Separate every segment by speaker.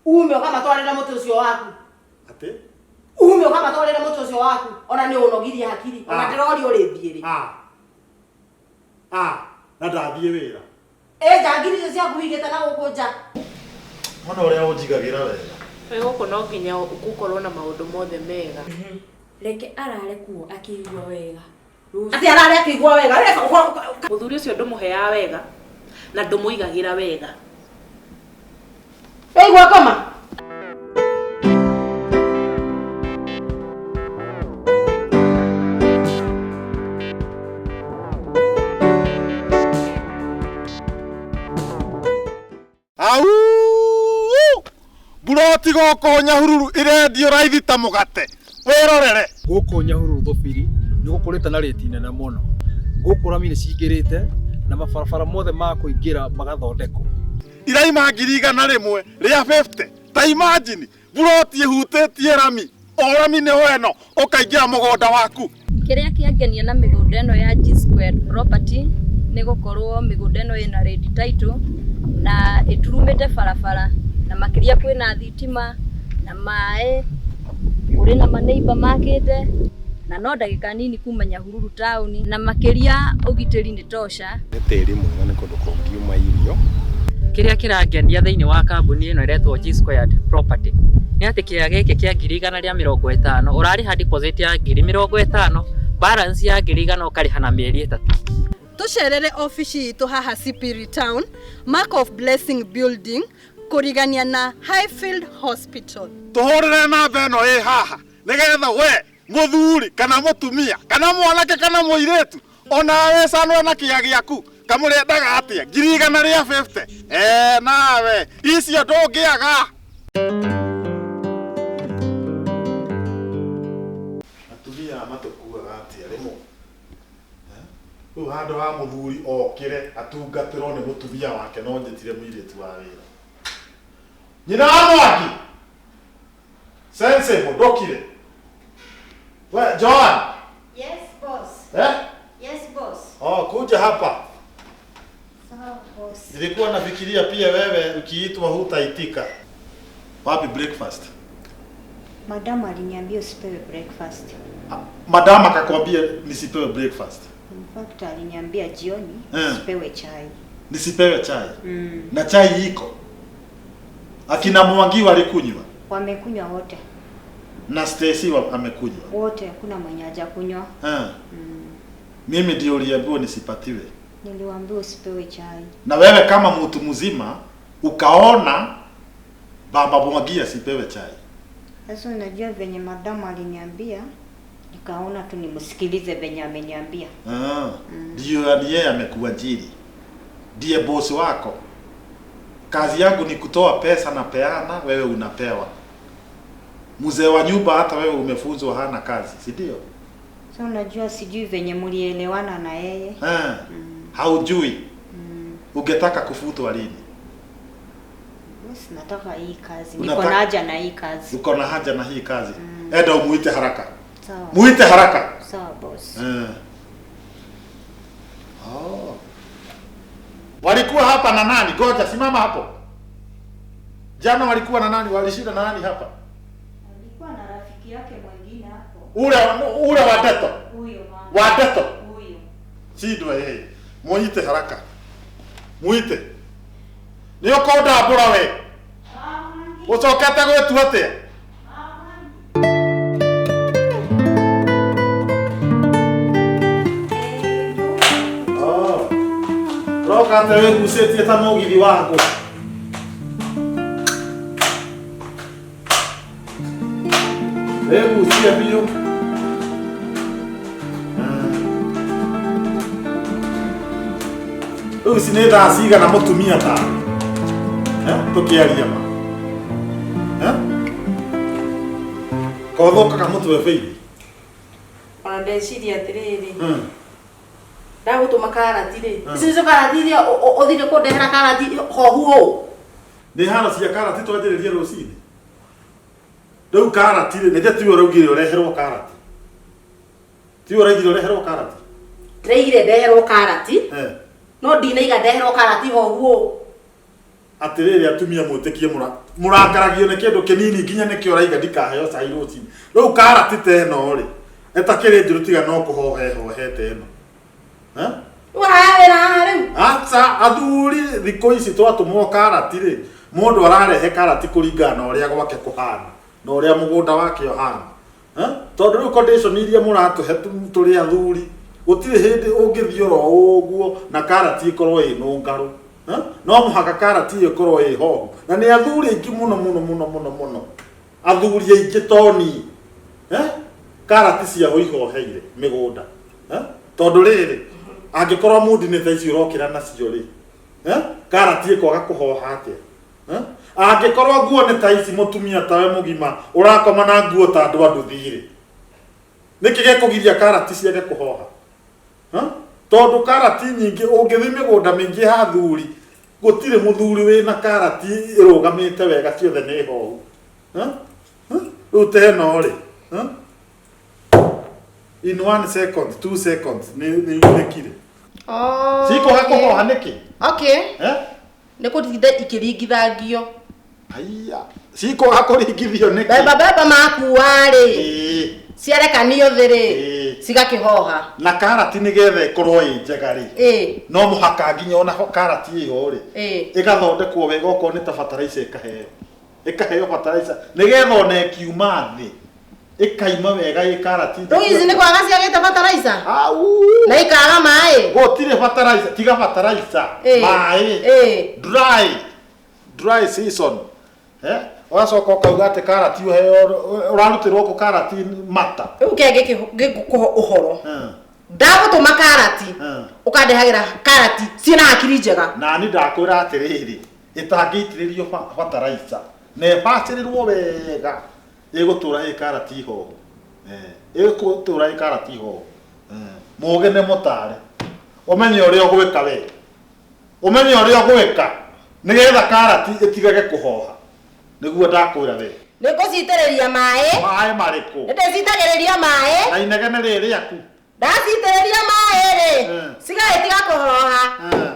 Speaker 1: Ume ũkamatwarĩra mũtĩ ũcio waku.
Speaker 2: Atĩ?
Speaker 1: Ume ũkamatwarĩra mũtĩ ũcio waku. Ona nĩ ũnogirie hakiri. Ona
Speaker 2: Ah.
Speaker 1: ndĩroria ũrĩthiĩ rĩ.
Speaker 2: Ah. Ah, na ndathiĩ wĩra.
Speaker 1: Ĩ njangiri icio ciaku wigĩte na gũkũ nja.
Speaker 2: Mwana ũrĩa ũnjigagĩra wega.
Speaker 3: Wĩ gũkũ no nginya gũkorwo na maũndũ mothe mega.
Speaker 4: Reke arare kuo akĩigua wega. Rũciũ.
Speaker 1: Atĩ arare akĩigua wega.
Speaker 3: Mũthuri ũcio ndũmũheaga wega na ndũmũigagĩra wega.
Speaker 1: Waigua ngoma?
Speaker 2: Au! Mburoti gũkũ Nyahururu irendio raithi ta mũgate. Wĩrorere.
Speaker 5: Gũkũ Nyahururu Thũbiri nĩ gũkũrĩte na rĩti nene mũno. Gũkũ rami nĩ cingĩrĩte na mabarabara mothe ma kũingĩra magathondekwo.
Speaker 2: Iraima 150,000 Ta imagine buroti ĩhutĩtie rami. O rami nĩ weno ũkaingĩra mũgũnda waku.
Speaker 6: Kĩrĩa kĩangenia na mĩgũnda ĩno ya G Squared Property nĩ gũkorwo mĩgũnda ĩno ĩna red title na ĩturumĩte barabara na makĩria kwĩna thitima na maĩ, kũrĩ na maneiba makĩte na no ndagĩka nini kuma Nyahururu taũni na makĩria ũgitĩri nĩ tosha.
Speaker 7: Nĩ tĩri mwega nĩ kũndũ kũngiuma irio.
Speaker 8: Kĩrĩa kĩrangenia thĩinĩ wa kambuni ĩno ĩretwo G Squared Property nĩ atĩ kĩea gĩkĩ kĩa 150,000 ũrarĩha deposit ya 50,000, balance ya 100,000 ũkarĩha na mĩeri 3.
Speaker 9: Tũcerere obici itũ haha Sipiri Town, Mark of Blessing Building, kũrigania na Highfield Hospital.
Speaker 2: Tũhũrĩre namba ĩno ĩ haha nĩgetha we mũthuri kana mũtumia kana mwanake kana mũirĩtu ona wĩcanũre na kĩea gĩaku kamũrĩendaga atĩa 150,000. Nawe icio ndũngĩaga. Atumia matũkuaga atĩa rĩmwe? Rĩu handũ ha mũthuri okĩre atungatĩrwo nĩ mũtumia wake no njĩtire mũirĩtu wa wĩra. Nyina wa Mwangi! Sensible, ndũkire. We, Joan!
Speaker 10: Yes, boss.
Speaker 2: Eh?
Speaker 10: Yes, boss.
Speaker 2: Oh, kuja hapa.
Speaker 10: Sawa, boss.
Speaker 2: Nilikuwa nafikiria pia wewe ukiitwa hutaitika. Wapi breakfast?
Speaker 10: Madam aliniambia usipewe breakfast.
Speaker 2: Madam akakwambia nisipewe breakfast.
Speaker 10: In fact, aliniambia jioni usipewe chai.
Speaker 2: Nisipewe chai. Na chai iko. Akina Mwangi walikunywa.
Speaker 10: Wamekunywa wote.
Speaker 2: Na Stacy amekunywa.
Speaker 10: Wote, hakuna mwenye hajakunywa.
Speaker 2: Mimi ndio uliambiwa nisipatiwe.
Speaker 10: Niliwaambiwa usipewe chai.
Speaker 2: Na wewe kama mtu mzima ukaona baba Mwangi asipewe chai.
Speaker 10: Sasa unajua venye madam aliniambia, nikaona tu nimsikilize venye ameniambia.
Speaker 2: Ndio ni yeye amekuajiri. Ndiye boss wako. Kazi yangu ni kutoa pesa na peana, wewe unapewa. Mzee wa nyumba hata wewe umefunzwa hana kazi, si ndio?
Speaker 10: Sasa unajua sijui venye mlielewana na yeye.
Speaker 2: Haujui. Ungetaka kufutwa lini?
Speaker 10: Boss, nataka hii kazi. Niko na haja na hii kazi.
Speaker 2: Uko na haja na hii kazi. Enda umuite haraka.
Speaker 10: Sawa.
Speaker 2: Muite haraka.
Speaker 10: Sawa boss.
Speaker 2: Oh. Walikuwa hapa na nani? Goja, simama hapo. Jana walikuwa na nani? Walishinda na nani hapa?
Speaker 10: Alikuwa na rafiki yake mwingine hapo.
Speaker 2: Ule wa Deto.
Speaker 10: Huyo mama.
Speaker 2: Wa Deto.
Speaker 10: Huyo.
Speaker 2: Shindwa yeye. Muite haraka. Muite. Nĩ ũkũndambũra we. Ũcokete gwĩtua atĩa? Oh. Roka atĩa wĩgucĩtie ta mũgithi wa ngũ? Wĩgucie biũ. Rĩu ici nĩ thaa cigana mũtumia tawe? Tũkĩaria ma. Kothũkaga mũtwe baby.
Speaker 1: Ona ndeciria atĩrĩrĩ. Ndagũtũma karati rĩ. Ici nĩcio karati iria ũthire kũndehera karati hohu ũũ.
Speaker 2: Nĩ haro cia karati twanjĩrĩrie rũcinĩ. Rĩu karati rĩ, nĩkĩo tiwe ũraugire ũreherwo karati. Tiwe ũraigire ũreherwo karati.
Speaker 1: Ndĩraigire ndeherwo karati. No ndinaiga ndeherwo karati hohu ũũ.
Speaker 2: Atĩrĩrĩ atumia mwĩtĩkie mũrakaragio nĩ kĩndũ kĩnini nginya nĩkĩo ũraiga ndikaheo cai rũcinĩ. Rĩu karati ta ĩno rĩ, ĩtakĩrĩ njũru tiga no kũhohehohete ĩno. Eh?
Speaker 1: Ũraha wĩra haha rĩu.
Speaker 2: Aca athuri thikũ ici twatũmwo karati rĩ, mũndũ ararehe karati kũringana na ũrĩa gwake kũhana na ũrĩa mũgũnda wake ũhana. Eh? Tondũ rĩu condition iria mũratũhe tũrĩ athuri, gũtirĩ hĩndĩ ũngĩthiĩ oro ũguo na karati ĩkorwo ĩ nũngarũ. Eh? No mũhaka karati ĩyo ĩkorwo ĩ hohu. Na nĩ athuri aingĩ mũno mũno mũno mũno mũno. Athuri aingĩ to niĩ. Eh? Karati ciao ihoheire mĩgũnda. Eh? Tondũ rĩrĩ, angĩkorwo mundi nĩ ta ici ũrokĩra nacio rĩ, eh? Karati ĩkwaga kũhoha atĩa? Eh? Angĩkorwo nguo nĩ ta ici mũtumia tawe mũgima ũrakoma na nguo ta andũ a nduthi rĩ, nĩkĩ gĩkũgiria karati ciage kũhoha? Eh? Tondũ karati nyingĩ ũngĩthiĩ mĩgũnda mĩingĩ ya athuri, gũtirĩ mũthuri wĩna karati ĩrũgamĩte wega ciothe nĩ hohu. Eh? Eh? Rĩu ta ĩno rĩ, eh? In 1 second, 2 seconds nĩ yunĩkire.
Speaker 1: Oh.
Speaker 2: Cikwaga kũhoha nĩkĩ?
Speaker 1: Okay.
Speaker 2: Eh?
Speaker 1: Nĩ kũtinda ikĩringithangio.
Speaker 2: Haiya. Cikwaga kũringithio nĩkĩ?
Speaker 1: Mbemba mbemba makua rĩ.
Speaker 2: Ĩĩ.
Speaker 1: Ciarekanio thĩ rĩ.
Speaker 2: Ĩĩ.
Speaker 1: Cigakĩhoha.
Speaker 2: Na karati nĩgetha ĩkorwo ĩ njega rĩ.
Speaker 1: Ĩĩ.
Speaker 2: No mũhaka nginya ona karati ĩyo rĩ.
Speaker 1: Ĩĩ.
Speaker 2: Ĩgathondekwo wega okorwo nĩ ta fertilizer ĩkaheo. Ĩkaheo fertilizer nĩgetha ona ĩkiuma thĩ ĩkaima wega ĩ karati.
Speaker 1: Rĩu ici nĩ kwaga ciagĩte fertilizer?
Speaker 2: Au.
Speaker 1: Na ikaga maĩ?
Speaker 2: Gũtirĩ fertilizer, tiga fertilizer.
Speaker 1: Ĩĩ.
Speaker 2: Maĩ.
Speaker 1: Ĩĩ.
Speaker 2: Dry. Dry season. Eh? Ũgacoka ũkauga atĩ karati ũheo ũrarutĩrwo kũ karati mata.
Speaker 1: Rĩu kĩngĩ gĩkũhe ũhoro. Ndagũtũma karati. Ũkandehagĩra karati ciĩna hakiri njega.
Speaker 2: Na niĩ ndakwĩra atĩrĩrĩ, ĩtangĩitĩrĩrio fertilizer na ĩbacĩrĩrwo wega ĩgũtũra ĩ karati hohu. Ĩgũtũra ĩ karati hohu. Mũũgĩ nĩ mũtare. Ũmenye ũrĩa ũgwĩka we. Ũmenye ũrĩa ũgwĩka nĩgetha karati ĩtigage kũhoha. Nĩguo ndakwĩra we.
Speaker 1: Nĩ ngũcitĩrĩria maĩ.
Speaker 2: Maĩ marĩkũ?
Speaker 1: Nĩ ndĩcitagĩrĩria maĩ.
Speaker 2: Na inegene rĩrĩ rĩaku.
Speaker 1: Ndacitĩrĩria maĩ rĩ, cigagĩtiga kũhoha.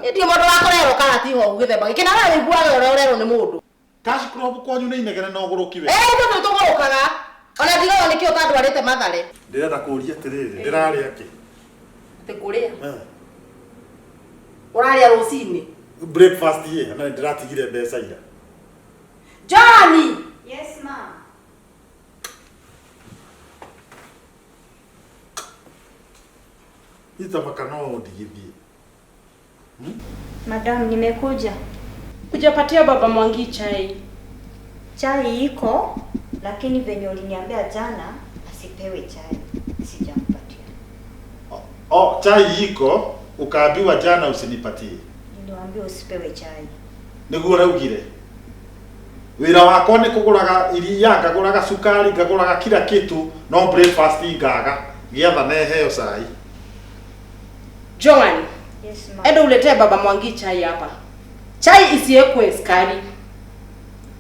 Speaker 1: Niĩ ndirĩ mũndũ wa kũrerwo karati hohu gĩthemba gĩkĩ na we wĩiguaga ũrĩa ũrerwo nĩ mũndũ.
Speaker 2: Cash crop kwanyu nĩ inegene na ũgũrũki we.
Speaker 1: Ĩĩ ithuĩ nĩ tũgũrũkaga. Ona ndigagwo nĩkĩ ũtandwarĩte Mathare.
Speaker 2: Ndĩrenda kũũria atĩrĩrĩ, ndĩrarĩa kĩ?
Speaker 1: Atĩ kũrĩa? Ũrarĩa rũcinĩ?
Speaker 2: Breakfast ĩ, na ndĩratigire mbeca ira.
Speaker 1: Johnny!
Speaker 10: Yes, ma'am.
Speaker 2: Itamaka no ũndigithie.
Speaker 10: Madam, nimekuja.
Speaker 3: Hujapatia baba Mwangi chai?
Speaker 10: Chai iko, lakini venye uliniambia jana asipewe chai, sijampatia.
Speaker 2: Oh, chai iko, ukaambiwa jana usinipatie.
Speaker 10: Niliwaambia usipewe chai.
Speaker 2: Nĩguo ũraugire. Wĩra wakwa nĩ kũgũraga iria, ngagũraga cukari, ngagũraga kila kitu, no breakfast ngaga. Gĩatha na heo cai.
Speaker 3: Joan,
Speaker 10: Yes, ma'am.
Speaker 3: enda uletee baba Mwangi chai hapa. Chai isiwekwe sukari.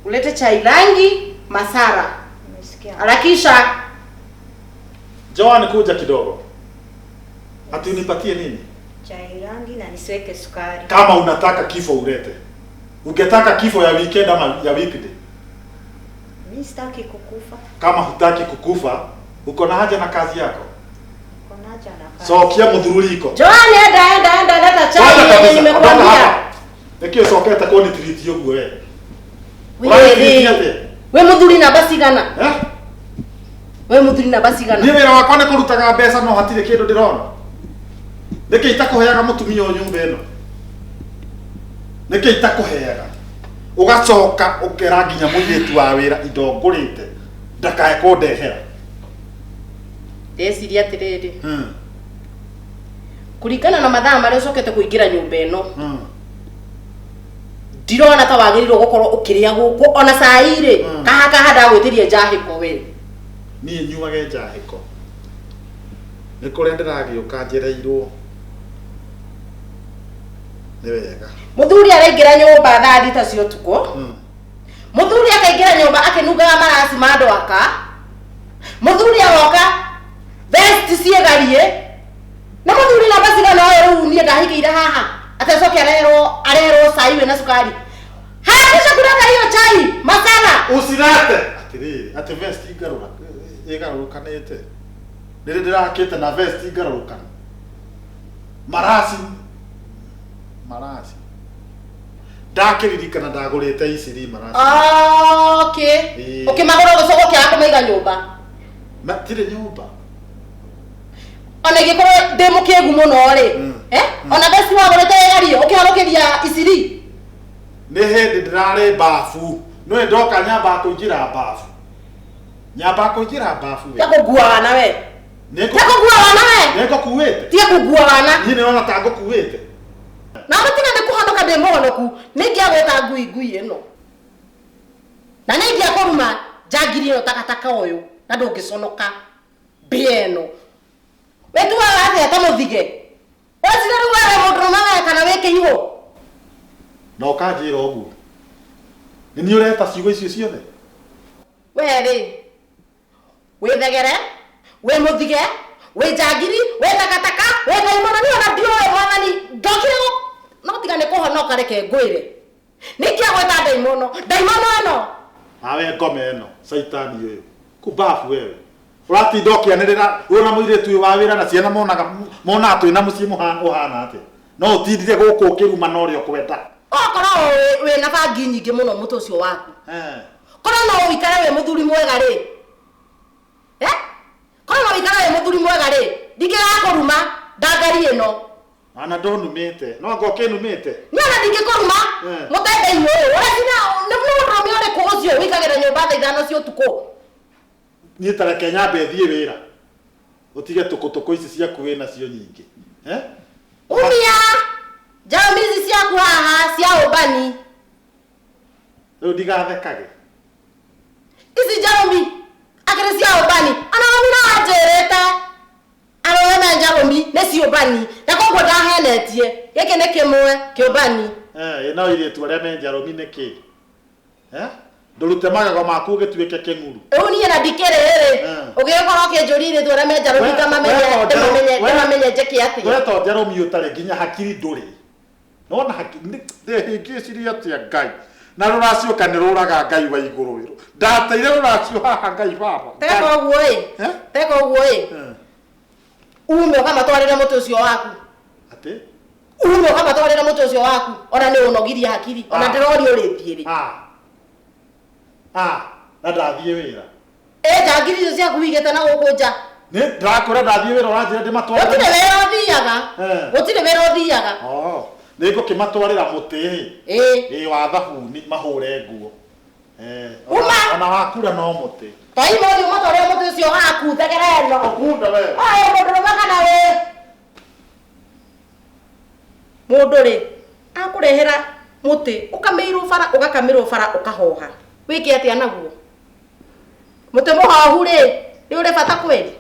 Speaker 3: Ulete chai rangi masara.
Speaker 10: Nimesikia.
Speaker 3: Harakisha.
Speaker 2: Joan, kuja kidogo. Ati unipatie nini?
Speaker 10: Chai rangi na nisiweke sukari.
Speaker 2: Kama unataka kifo ulete. Ungetaka kifo ya weekend ama ya weekday?
Speaker 10: Mimi sitaki kukufa.
Speaker 2: Kama hutaki kukufa, uko na haja na kazi yako.
Speaker 10: Niko na haja na kazi.
Speaker 2: Cokia mũthuri iko.
Speaker 1: Joan, enda enda enda leta chai
Speaker 2: Kwanza
Speaker 1: yenye
Speaker 2: kabisa,
Speaker 1: nimekuambia.
Speaker 2: ondoka hapa. Nĩkĩ ũcokete kũnitiritia ũguo we?
Speaker 1: We
Speaker 2: Ũranitiritia atĩa?
Speaker 1: we mũthuri namba cigana?
Speaker 2: Eh?
Speaker 1: We mũthuri namba cigana?
Speaker 2: Niĩ wĩra wakwa nĩ kũrutaga mbeca no hatirĩ kĩndũ ndĩrona. Nĩkĩ itakũheaga mũtumia ũyũ nyũmba ĩno? Nĩkĩ itakũheaga? Ũgacoka ũkera nginya mũirĩtu wa wĩra indo ngũrĩte ndakae kũndehera.
Speaker 1: Ndeciria atĩrĩrĩ. Kũringana na mathaa marĩa ũcokete kũingĩra nyũmba ĩno. Ndirona ta wagĩrĩirwo gũkorwo ũkĩrĩa gũkũ ona cai rĩ, kaha kaha ndagwĩtĩria njahĩko we.
Speaker 2: Niĩ nyuage njahĩko. Nĩ kũrĩa ndĩragĩũka njereirwo. Nĩ wega.
Speaker 1: Mũthuri araingĩra nyũmba thaa thita cia ũtukũ. Mũthuri akaingĩra nyũmba akĩnungaga maraci ma andũ aka. Mũthuri agoka vest ciĩgariĩ. Na mũthuri namba cigana ũyũ rĩu niĩ ndahikĩire haha. Atĩ acoke areherwo cai wĩna cukari. Haha Harakisha kuleta hiyo chai masala.
Speaker 2: Usilete. Atiriri, ati vest igarura igarukanite. Nĩrĩ ndĩrakĩte na vest igarũrũkana. Marasi. Marasi. Ndakĩririkana ndagũrĩte iciri marasi.
Speaker 1: Okay. Ũkĩmagũra ũgĩcoka ũkĩaga kũmaiga nyũmba.
Speaker 2: Matirĩ nyũmba.
Speaker 1: Ona ingĩkorwo ndĩ mũkĩgu mũno rĩ. Eh? Ona vest wagũrĩte ĩgario ũkĩharũkĩria iciri.
Speaker 2: Nĩ hĩndĩ ndĩrarĩ bafu. Nĩ ndoka nyamba kũingĩra bafu. Nyamba kũingĩra bafu we.
Speaker 1: Takũgua wana we. Takũgua wana we.
Speaker 2: Nĩngũkuĩte.
Speaker 1: Tiga kũgua wana.
Speaker 2: Niĩ nĩrona ta ngũkuĩte.
Speaker 1: Na mũtiga nĩ kũhonoka ndĩ mũhonoku nĩingĩagwĩta ngui ngui ĩno. Na nĩingĩakũruma njangiri ĩno takataka ũyũ na ndũngĩconoka mbĩa ĩno. Wĩtuaga atĩa ta mũthige? Wecire rĩu wewe mũndũrũme we kana wĩ kĩihũ?
Speaker 2: Na ũkanjĩra ũguo. Nĩ niĩ ũreta ciugo icio ciothe?
Speaker 1: We rĩ, wĩthegere, wĩ mũthige, wĩ njangiri, wĩ takataka, wĩ ndaimono niĩ ona ndiũĩ mwathani ndokire no tiga nĩ kũhonoka reke ngwĩre. Nĩingĩagwĩta ndaimono, ndaimono ĩno.
Speaker 2: Awe ngome ĩno, caitani ũyũ. Kumbafu wewe. Ũratinda ũkĩanĩrĩra wĩna mũirĩtu ũyũ wa wĩra na ciana monaga monaga twĩna mũciĩ ũhana atĩa. No ũtindire gũkũ ũkĩruma na ũrĩa ũkwenda.
Speaker 1: Okorwo wĩna bangi nyingĩ mũno mũtĩ ũcio waku. Korwo no ũikare wĩ mũthuri mwega rĩ. Eh? Korwo no ũikare wĩ mũthuri mwega rĩ, ndingĩgakũruma ndangari ĩno.
Speaker 2: Ana ndonumĩte. No anga ũkĩnumĩte.
Speaker 1: Niĩ ona ndingĩkũruma mũtende-inĩ ũyũ. Ũreciria nĩ mũndũrũme ũrĩkũ ũcio ũikagĩra nyũmba thaa ithano cia ũtukũ?
Speaker 2: Niĩ ta reke nyambe thiĩ wĩra. Ũtige tũkũtũkũ ici ciaku wĩnacio nyingĩ. Eh?
Speaker 1: Umia! Njarũmi ici ciaku haha cia ũmbani.
Speaker 2: Rĩu ndigathekage.
Speaker 1: Ici njarũmi akĩrĩ cia ũmbani. Ona mami no anjĩrĩte. Arũme me njarũmi nĩ ciũmbani. Na koguo ndahenetie. Gĩkĩ nĩ kĩmwe kĩũmbani.
Speaker 2: Eh, no airĩtu arĩa me njarũmi nĩ kĩ? Eh? Ndũrute magego maku ũgĩtuĩke kĩng'uru.
Speaker 1: Rĩu niĩ na ndikĩrĩ rĩ. Ũgĩkorwo ũkĩnjũria airĩtu arĩa me njarũmi ndĩmamenye njĩke atĩa.
Speaker 2: We to njarũmi ũtarĩ nginya hakiri ndũrĩ. Nona hakiri ndĩhĩngĩciria atĩa Ngai. Na rũracio nĩ rũraga Ngai wa igũrũ. Ndateire rũracio haha Ngai baba.
Speaker 1: Teka ũguo ĩ. Teka ũguo ĩ. Ume ũkamatwarĩre mũtĩ ũcio waku.
Speaker 2: Atĩ?
Speaker 1: Ume ũkamatwarĩre mũtĩ ũcio waku. Ona nĩ ũnogirie hakiri. Ona ndĩroria ũrĩthiĩ rĩ.
Speaker 2: Na ndathiĩ wĩra.
Speaker 1: Ĩ njangiri icio ciaku wĩigĩte na gũkũ nja.
Speaker 2: Nĩ ndĩrakwĩra ndathiĩ wĩra ũranjĩra ndĩmatwarĩre.
Speaker 1: Gũtirĩ wĩra ũthiaga. Gũtirĩ wĩra ũthiaga.
Speaker 2: Nĩ ngũkĩmatwarĩra mũtĩ. Ĩ wa thabuni mahũre nguo.
Speaker 1: Uma!
Speaker 2: Ona wakura no mũtĩ.
Speaker 1: Toima ũthiĩ ũmatwarĩre mũtĩ ũcio waku thegere ĩno.
Speaker 2: Ũkunda we.
Speaker 1: Aya mũndũrũme kana wĩ. Mũndũ rĩ akũrehera mũtĩ ũkamĩirwo bara ũgakamĩrwo bara ũkahoha. Wĩke atĩa naguo? Mũtĩ mũhohu rĩ nĩ ũrĩ bata kweli?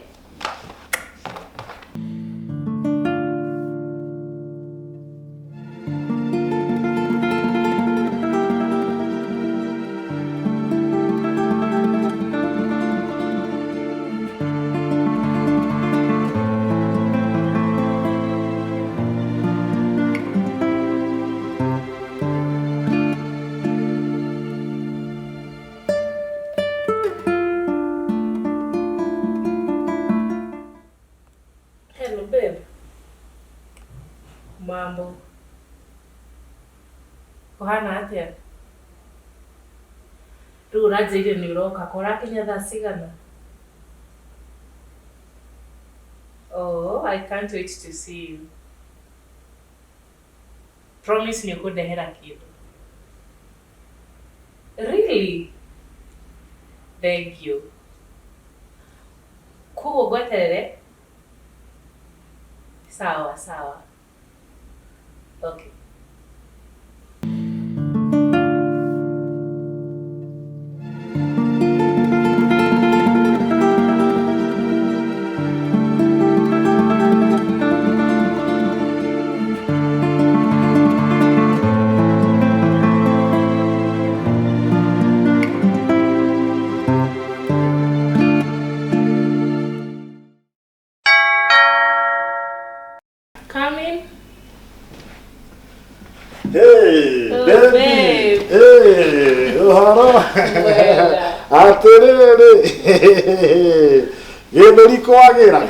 Speaker 11: Mambo. Ũhana atĩa? Rĩu ũranjĩrire nĩ ũroka, ko ũrakinya thaa cigana? Oh, I can't wait to see you. Promise nĩ ũkũndehera kĩndũ. Really? Thank you. Koguo ngweterere? Sawa, sawa. Okay. Come in.
Speaker 2: Hey,
Speaker 11: Oh,
Speaker 2: baby.
Speaker 11: babe.
Speaker 2: Hey, ũhoro.
Speaker 11: Wega.
Speaker 2: Atĩrĩrĩ. Gĩthũri kwagĩra.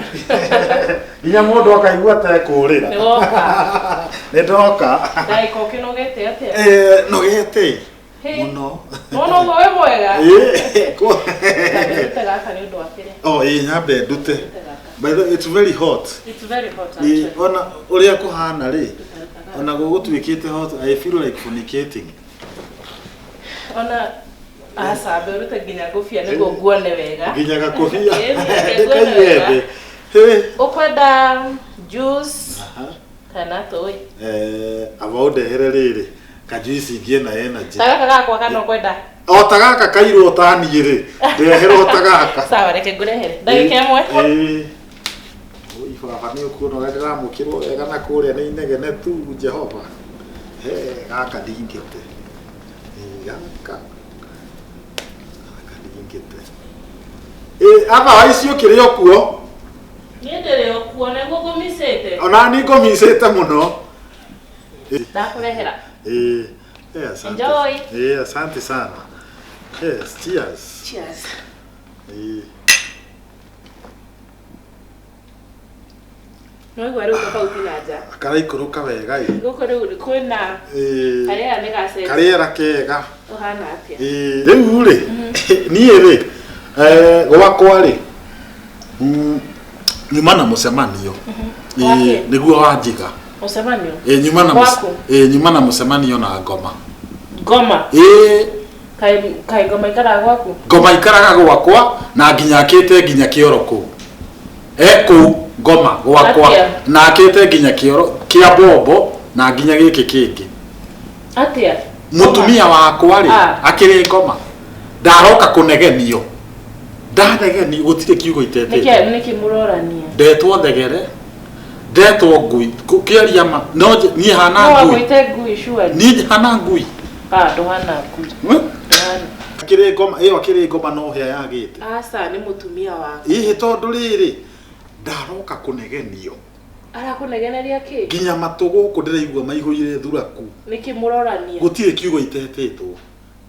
Speaker 2: Nginya mũndũ akaigua ta ekũrĩra.
Speaker 11: Nĩ woka.
Speaker 2: Nĩ ndoka.
Speaker 11: Ndagĩka ũkĩnogete atĩa?
Speaker 2: Eh, nogete.
Speaker 11: Hĩ.
Speaker 2: Mũno.
Speaker 11: Wona ũguo wĩ mwega?
Speaker 2: Ĩ,
Speaker 11: Ndute gaka nĩ ũndũ wa kĩrĩa.
Speaker 2: Oh, ĩ nyambe ndute. By the way, it's very hot.
Speaker 11: It's very hot
Speaker 2: Ĩ,
Speaker 11: actually.
Speaker 2: ona ũrĩa kũhana rĩ, ona gũgũtuĩkĩte hot, I feel like fornicating.
Speaker 11: Ona aca mbe ũrute nginya ngũbia nĩguo nguone wega.
Speaker 2: Nginya gakũbia.
Speaker 11: Ĩ, nĩguo nguone
Speaker 2: Ndĩkaige
Speaker 11: wega.
Speaker 2: thĩ. Hĩ.
Speaker 11: Ũkwenda juice kana tũĩ?
Speaker 2: Eh, aba ũndehere rĩrĩ kajuici ngĩe na energy.
Speaker 11: Ta gaka gakwa kana ũkwenda?
Speaker 2: O ta gaka kairwo ta niĩ rĩ, ndehere o ta gaka.
Speaker 11: Sawa, reke ngũrehere. Ndagĩka ĩmwe.
Speaker 2: Ĩ. Oi baba nĩ ũkuona ũrĩa ndĩramũkĩrwo wega na kũrĩa nĩ inegene tu Jehova. He gaka ndingĩte. Ĩ, gaka. Gaka ndingĩte. Ĩ, otherwise ũkĩrĩ o kuo.
Speaker 11: Niĩ ndĩrĩ o kuo nĩguo ngũmicĩte.
Speaker 2: Ona niĩ ngũmicĩte mũno.
Speaker 11: Ndakũrehera.
Speaker 2: Eh, eh, asante.
Speaker 11: Enjoy.
Speaker 2: Eh, asante sana. Yes, cheers.
Speaker 11: Cheers.
Speaker 2: Eh,
Speaker 11: Nĩwaigua rĩu tofauti na nja.
Speaker 2: karaikũrũka wega ĩ.
Speaker 11: Gũkũ rĩu kwĩna
Speaker 2: Eh,
Speaker 11: karĩera nĩ gacenjia.
Speaker 2: karĩera kega.
Speaker 11: Ũhana atĩa?
Speaker 2: Eh, rĩu rĩ, niĩ rĩ, eh, gwakwa rĩ, nyuma na mũcemanio. Eh,
Speaker 11: Wakĩ?
Speaker 2: nĩguo wanjiga.
Speaker 11: Mũcemanio?
Speaker 2: Eh, nyuma na
Speaker 11: Gwaku?
Speaker 2: eh, nyuma na mũcemanio na ngoma.
Speaker 11: Ngoma?
Speaker 2: Eh,
Speaker 11: Kaĩ kaĩ ngoma ikaraga gwaku?
Speaker 2: ngoma ikaraga gwakwa na nginya akĩte nginya kĩoro kũu. E kũu ngoma gwakwa
Speaker 11: Atĩa?
Speaker 2: na akĩte nginya kĩoro kĩa bombo na nginya gĩkĩ kĩngĩ.
Speaker 11: Atĩa?
Speaker 2: Mũtumia wakwa rĩ
Speaker 11: Ah.
Speaker 2: akĩrĩ ngoma ndaroka kũnegenio ndanegenio gũtirĩ kiugo itetĩte
Speaker 11: Nĩkĩ nĩkĩ mũrorania?
Speaker 2: ndetwo thegere ndetwo ngui kĩaria ma no niĩ hana
Speaker 11: No
Speaker 2: ngui
Speaker 11: agwĩte ngui surely.
Speaker 2: niĩ hana ngui
Speaker 11: Ah, ndũhana ngui. Ndũhana.
Speaker 2: akĩrĩ ngoma ĩyo akĩrĩ ngoma no hĩa yagĩte
Speaker 11: Aca nĩ mũtumia waku.
Speaker 2: ĩhĩ tondũ rĩrĩ ndaroka kũnegenio
Speaker 11: Arakũnegeneria kĩ?
Speaker 2: nginya matũ gũkũ ndĩraigua maihũire thuraku
Speaker 11: Nĩkĩ mũrorania?
Speaker 2: gũtirĩ kiugo itetĩtwo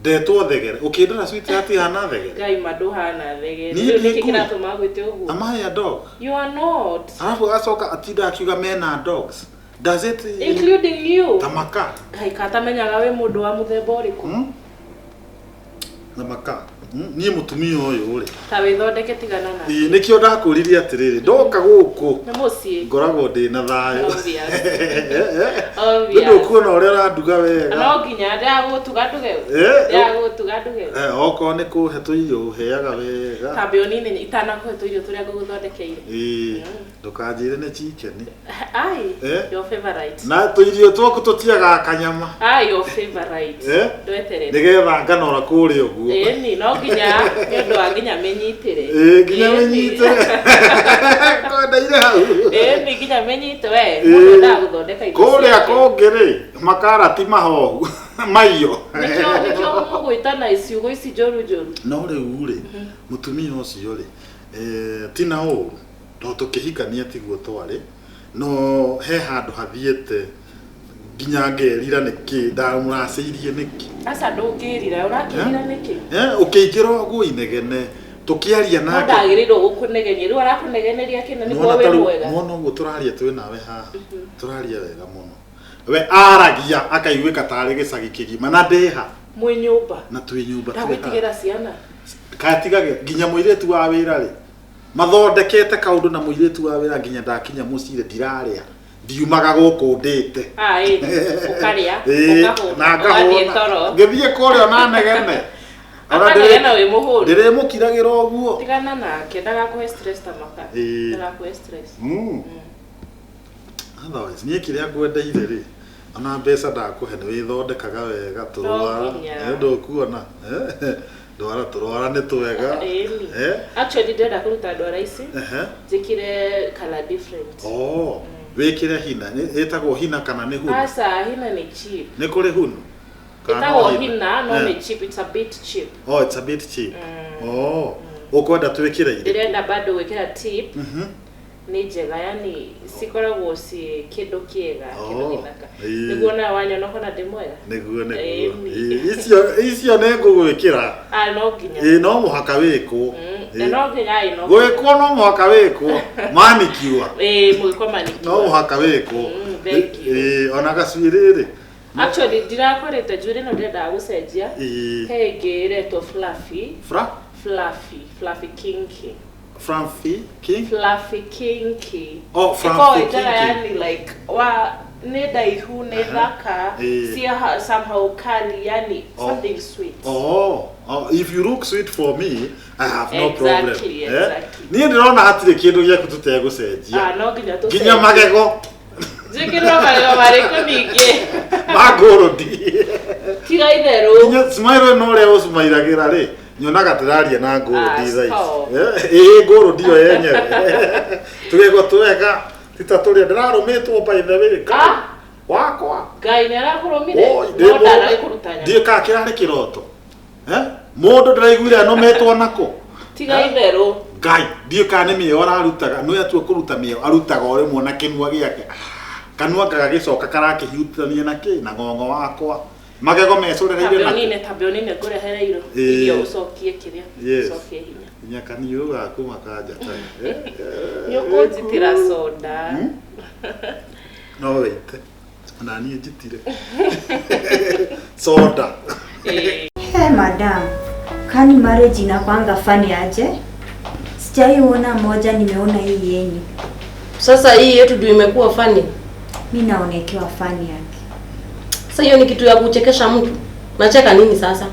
Speaker 2: ndetwo thegere ũkĩndora sweetheart hana thegere
Speaker 11: Ngai ma ndũhana thegere.
Speaker 2: Niĩ
Speaker 11: Rĩu
Speaker 2: ndĩ
Speaker 11: nĩkĩ
Speaker 2: ngui.
Speaker 11: kĩratũma agwĩte ũguo?
Speaker 2: Am I a dog?
Speaker 11: You are not.
Speaker 2: Alafu acoka atinda akiuga men are dogs. Does it
Speaker 11: Including you.
Speaker 2: Tamaka.
Speaker 11: Ngai katamenyaga wĩ mũndũ wa mũthemba ũrĩkũ?
Speaker 2: Tamaka. Niĩ mũtumia ũyũ rĩ.
Speaker 11: Ta wĩthondeke tigana na.
Speaker 2: Ĩĩ nĩkĩo ndakũririe atĩrĩrĩ ndoka gũkũ
Speaker 11: Nĩ mũciĩ.
Speaker 2: ngoragwo ndĩ na thayũ.
Speaker 11: Obvious.
Speaker 2: Nĩ
Speaker 11: Obvious.
Speaker 2: ndũkuona ũrĩa ũranduga wega.
Speaker 11: No nginya ndĩragũtuga nduge.
Speaker 2: Eh,
Speaker 11: Ndĩragũtuga nduge.
Speaker 2: Eh, okorwo nĩ kũhe tũirio ũheaga wega.
Speaker 11: Tambe ũnine itanakũhe tũirio tũrĩa ngũgũthondekeire.
Speaker 2: Ĩĩ ndũkanjĩre nĩ chicken.
Speaker 11: Ai,
Speaker 2: Eh?
Speaker 11: your favorite.
Speaker 2: Na tũirio twaku tũtiagaga kanyama.
Speaker 11: Ai, your favorite.
Speaker 2: Eh?
Speaker 11: Ndweterere.
Speaker 2: Nĩgetha nganora kũrĩa ũguo.
Speaker 11: Ĩni, no nginya nĩ ũndũ wa nginya menyitĩre.
Speaker 2: Ĩĩ nginya menyitĩre. Kwendaire hau.
Speaker 11: Ĩni, nginya menyite we.
Speaker 2: Ĩĩ.
Speaker 11: Mũndũ endaga gũthondeka indo
Speaker 2: Kũrĩa
Speaker 11: ciake.
Speaker 2: kũngĩ rĩ makarati mahohu maiyo.
Speaker 11: Nĩkĩo nĩkĩo mũgwĩtana ciugo ici njũru njũru.
Speaker 2: No rĩu rĩ mũtumia ũcio rĩ eh, ti na ũru tondũ tũkĩhikania tiguo twarĩ no he handũ hathiĩte nginya ngerira nĩkĩ ndamũracĩirie nĩkĩ
Speaker 11: Aca ndũngĩrira, ũrakĩrira nĩkĩ?
Speaker 2: Eh, ũkĩingĩra ũguo inegene tũkĩaria
Speaker 11: No
Speaker 2: nake
Speaker 11: ndagĩrĩirwo gũkũnegenia. Rĩu arakũnegeneria kĩna nĩguo
Speaker 2: Nĩwona
Speaker 11: wĩ
Speaker 2: ta rĩu-
Speaker 11: mwega.
Speaker 2: nĩwona ũguo tũraria twĩ nawe haha tũraria wega mũno we aragia akaiguĩka tarĩ gĩcagi kĩgima na ndĩha
Speaker 11: Mwĩ nyũmba.
Speaker 2: na twĩ nyũmba twĩ haha.
Speaker 11: Ndagwĩtigĩra ciana.
Speaker 2: katigage nginya mũirĩtu wa wĩra rĩ mathondekete kaũndũ na mũirĩtu wa wĩra nginya ndakinya mũciĩ rĩ ndirarĩa ndiumaga gũkũ ndĩte
Speaker 11: Ah, ĩni. Ũkarĩa,
Speaker 2: Ĩĩ,
Speaker 11: ũkahũna,
Speaker 2: na
Speaker 11: ũgathiĩ
Speaker 2: ngahũna
Speaker 11: toro.
Speaker 2: ngĩthiĩ kũrĩa ona negene Ona
Speaker 11: Akanegena wĩ mũhũnu.
Speaker 2: ndĩrĩmũkiragĩra ũguo
Speaker 11: Tigana nake, ndagakũhe stress ta maka.
Speaker 2: Ĩĩ.
Speaker 11: Ndagakũhe stress.
Speaker 2: Mm. Otherwise, niĩ kĩrĩa ngwendeire rĩ ona mbeca ndakũhe nĩ wĩthondekaga wega tũrwara
Speaker 11: No nginya.
Speaker 2: Eh, ndũkuona Eh, ndwara tũrwara nĩ twega
Speaker 11: Ĩni.
Speaker 2: Eh,
Speaker 11: Actually ndĩrenda kũruta ndwara ici.
Speaker 2: ehe.
Speaker 11: Njĩkĩre color different.
Speaker 2: Oh, wĩkĩre hina Nĩ- ĩtagwo hina kana nĩ hunu
Speaker 11: Aca, hina nĩ cheap.
Speaker 2: nĩ kũrĩ hunu Kana no
Speaker 11: Ĩtagwo hina no
Speaker 2: Eh.
Speaker 11: nĩ cheap, it's a bit cheap.
Speaker 2: Oh, it's a bit cheap. Oh, ũkwenda twĩkĩre irĩkũ?
Speaker 11: Ndĩrenda bado gwĩkĩra tip.
Speaker 2: Mhm.
Speaker 11: Nĩ njega, yani cikoragwo ciĩ kĩndũ kĩega, kĩndũ
Speaker 2: Oh,
Speaker 11: gĩthaka.
Speaker 2: ĩĩ.
Speaker 11: Nĩguo nawe wanyona ũkona ndĩ mwega.
Speaker 2: Nĩguo nĩguo.
Speaker 11: Ĩĩ.
Speaker 2: Ĩĩ, icio icio nĩ ngũgwĩkĩra.
Speaker 11: Ah, no nginya.
Speaker 2: Ĩĩ, no mũhaka wĩkwo.
Speaker 11: Na no nginya ĩ no.
Speaker 2: Gwĩkwo no mũhaka wĩkwo. Manicure.
Speaker 11: Ĩĩ, mũgĩkwo manicure.
Speaker 2: No mũhaka wĩkwo.
Speaker 11: Thank you.
Speaker 2: Ĩĩ, ona gacuĩrĩ rĩ.
Speaker 11: Actually ndirakorete njuĩrĩ ĩno ndĩrendaga gũcenjia.
Speaker 2: Ĩĩ.
Speaker 11: He ĩngĩ ĩretwo fluffy.
Speaker 2: Fra?
Speaker 11: Fluffy, fluffy kinky.
Speaker 2: Fluffy king?
Speaker 11: Fluffy kinky.
Speaker 2: Oh, fluffy
Speaker 11: Ĩkoragwo ĩ njega,
Speaker 2: kinky.
Speaker 11: yani like wa nĩ ndaihu, nĩ thaka,
Speaker 2: Ĩĩ.
Speaker 11: cia somehow curly, yani
Speaker 2: Oh.
Speaker 11: something sweet.
Speaker 2: Oh, oh, if you look sweet for me, I have no problem.
Speaker 11: Exactly,
Speaker 2: Eh?
Speaker 11: exactly.
Speaker 2: Niĩ ndĩrona hatirĩ kĩndũ gĩaku tũtegũcenjia.
Speaker 11: Ah, no nginya tũcenjie.
Speaker 2: Nginya magego
Speaker 11: Njĩkĩrwo magego marĩkũ ningĩ?
Speaker 2: ma ngũrũndi.
Speaker 11: Tiga itherũ.
Speaker 2: Nginya smile ĩno ũrĩa ũsmairagĩra rĩ, nyonaga ndĩraria na ngũrũndi
Speaker 11: Ah,
Speaker 2: thaa ici.
Speaker 11: stop.
Speaker 2: Eh, ĩĩ ngũrũndi yo yenyewe. Tũgego twega, ti ta tũrĩa ndĩrarũmĩtwo by the way. Ngai, wakwa.
Speaker 11: Ngai nĩ arakũrũmire.
Speaker 2: Oi,
Speaker 11: No
Speaker 2: ndĩ mũndũ-
Speaker 11: ndanagĩkũruta nyama.
Speaker 2: Ndiũĩ kana kĩrarĩ kĩroto. Eh? Mũndũ ndĩraiguire anũmĩtwo nakũ.
Speaker 11: Tiga itherũ.
Speaker 2: Ngai, ndiũĩ kana nĩ mĩeo ararutaga, nĩ atua kũruta mĩeo, arutaga o rĩmwe na kĩnua gĩake. Kanua gagagĩcoka karakĩhiutania na kĩ na ng'ong'o wakwa. Magego mecũrĩrĩire
Speaker 11: Tambe
Speaker 2: na
Speaker 11: ũnine, tambe ũnine ngũrehere irio.
Speaker 2: Ĩĩ.
Speaker 11: Irio ũcokie kĩrĩa.
Speaker 2: Yes.
Speaker 11: Ũcokie hinya.
Speaker 2: Nginya kaniũrũ gaku makanjata.
Speaker 11: Nĩ ũkũnjitĩra soda.
Speaker 2: No wĩite. Ona niĩ njitire. Soda.
Speaker 10: Hey madam, kani marriage inakwanga fani aje? Sijaiona moja, nimeona hii yenyu.
Speaker 1: Sasa hii yetu ndio imekuwa fani.
Speaker 10: Mi naonekewa fani yake.
Speaker 1: Sasa hiyo ni kitu ya kuchekesha mtu. Nacheka nini sasa?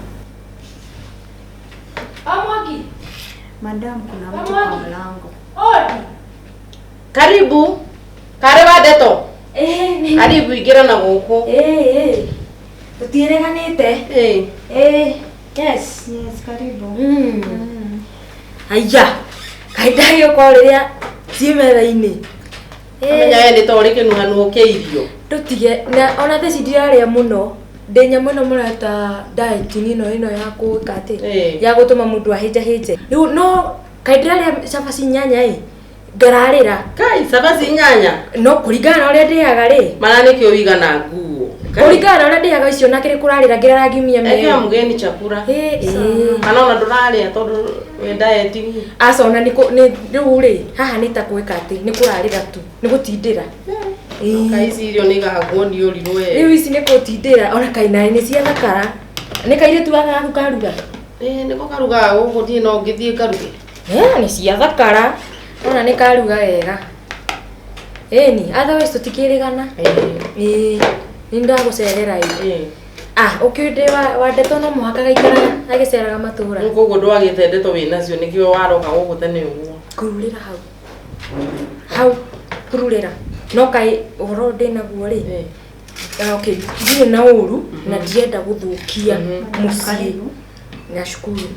Speaker 4: Amwagi.
Speaker 10: Madam, kuna mtu kwa mlango.
Speaker 4: Odi.
Speaker 1: Karibu. Karibu Ndeto.
Speaker 4: Eh,
Speaker 1: Karibu ingĩra na gũkũ.
Speaker 4: Eh, eh. Tũtiĩrĩganĩte.
Speaker 1: Eh.
Speaker 4: Eh, yes.
Speaker 10: Yes, karibu.
Speaker 4: Aya. Kaĩ ndagĩũka o rĩrĩa ciĩ metha-inĩ.
Speaker 1: Amenya we nĩ ta ũrĩ kĩnuhanuo kĩa irio.
Speaker 4: Ndũtige na ona thaa ici ndirarĩa mũno. Ndĩ nyamũ ĩno mũreta diet ĩno ĩno ya gwĩka atĩ ya gũtũma mũndũ ahĩnjahĩnje. Rĩu no kaĩ ndĩrarĩa cabaci inyanya ĩ ngararĩra.
Speaker 1: Kai cabaci inyanya?
Speaker 4: No kũringana na ũrĩa ndĩaga rĩ.
Speaker 1: Mana nĩkĩo wĩigana nguo.
Speaker 4: Kũringana na ũrĩa ndĩaga icio na kĩrĩ kũrarĩra ngĩrara ngiumia
Speaker 1: Ekea mgeni chakula. Kana ona ndũrarĩa tondũ wĩ dieting.
Speaker 4: Aca ona nĩ nĩ rĩu rĩ haha nĩ ta gwĩka atĩ nĩ kũrarĩra tu nĩ gũtindĩra.
Speaker 1: Kaĩ ici irio nĩ igahagwo nĩ ũrirũ we.
Speaker 4: Rĩu ici nĩ gũtindĩra ona kaĩ naĩ nĩ ciathakara. Nĩ kairĩtu gaka gaku karuga?
Speaker 1: Ĩĩ nĩko karugaga gũkũ niĩ no ngĩthiĩ ngaruge.
Speaker 4: Eh, nĩ ciathakara. Ona nĩ karuga wega. Ĩni, otherwise tũtikĩrĩgana. Ĩĩ. Nĩ ndagũcerera ĩ. Ah, ũkĩũĩ ndĩ wa ndeto no mũhaka gaikaraga agĩceraga matũra.
Speaker 1: Rĩu koguo ndwagĩte ndeto wĩnacio nĩkĩo waroka gũkũ tene ũguo.
Speaker 4: Kururĩra hau. Hau kururĩra. No kaĩ ũhoro ndĩnaguo rĩ. Okay, ndirĩ na ũru na ndirenda gũthũkia mũciĩ. Nashukuru.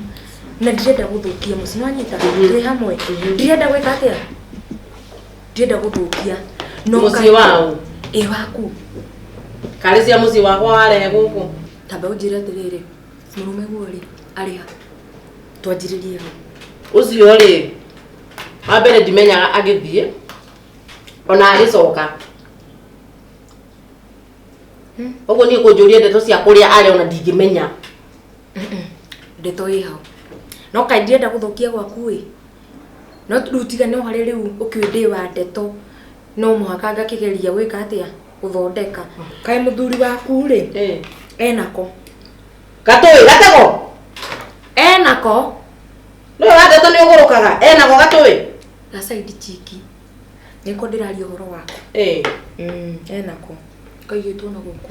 Speaker 4: Na ndirenda gũthũkia mũciĩ nĩwanyita twĩ hamwe. Ndirenda gwĩka atĩa? Ndirenda gũthũkia. No
Speaker 1: Mũciĩ
Speaker 4: kaĩ-
Speaker 1: waũ?
Speaker 4: Ĩ waku.
Speaker 1: Karĩ cia mũciĩ wakwa warehe gũkũ.
Speaker 4: Tamba ũnjĩre atĩrĩrĩ, mũrũme guo rĩ, arĩ ha? Twanjĩrĩrie hau.
Speaker 1: Ũcio rĩ, wa mbere ndimenyaga agĩthiĩ ona agĩcoka. Ũguo niĩ kũnjũria ndeto cia kũrĩa arĩ ona ndingĩmenya.
Speaker 4: Ndeto ĩ hau. No kaĩ ndirenda gũthũkia gwaku ĩ. No rĩu tiga no harĩa rĩu ũkĩũĩ ndĩ wa ndeto no mũhaka ngakĩgeria gwĩka atĩa? Gũthondeka. Kaĩ mũthuri waku rĩ, enako.
Speaker 1: Gatũĩ, gatego?
Speaker 4: Enako.
Speaker 1: Nĩwe wa ndeto nĩ ũgũrũkaga, enako gatũĩ?
Speaker 4: Ga side chick. Nĩko ndĩraria ũhoro wako.
Speaker 1: Ĩ.
Speaker 4: Enako. Kaigĩtwo na gũkũ.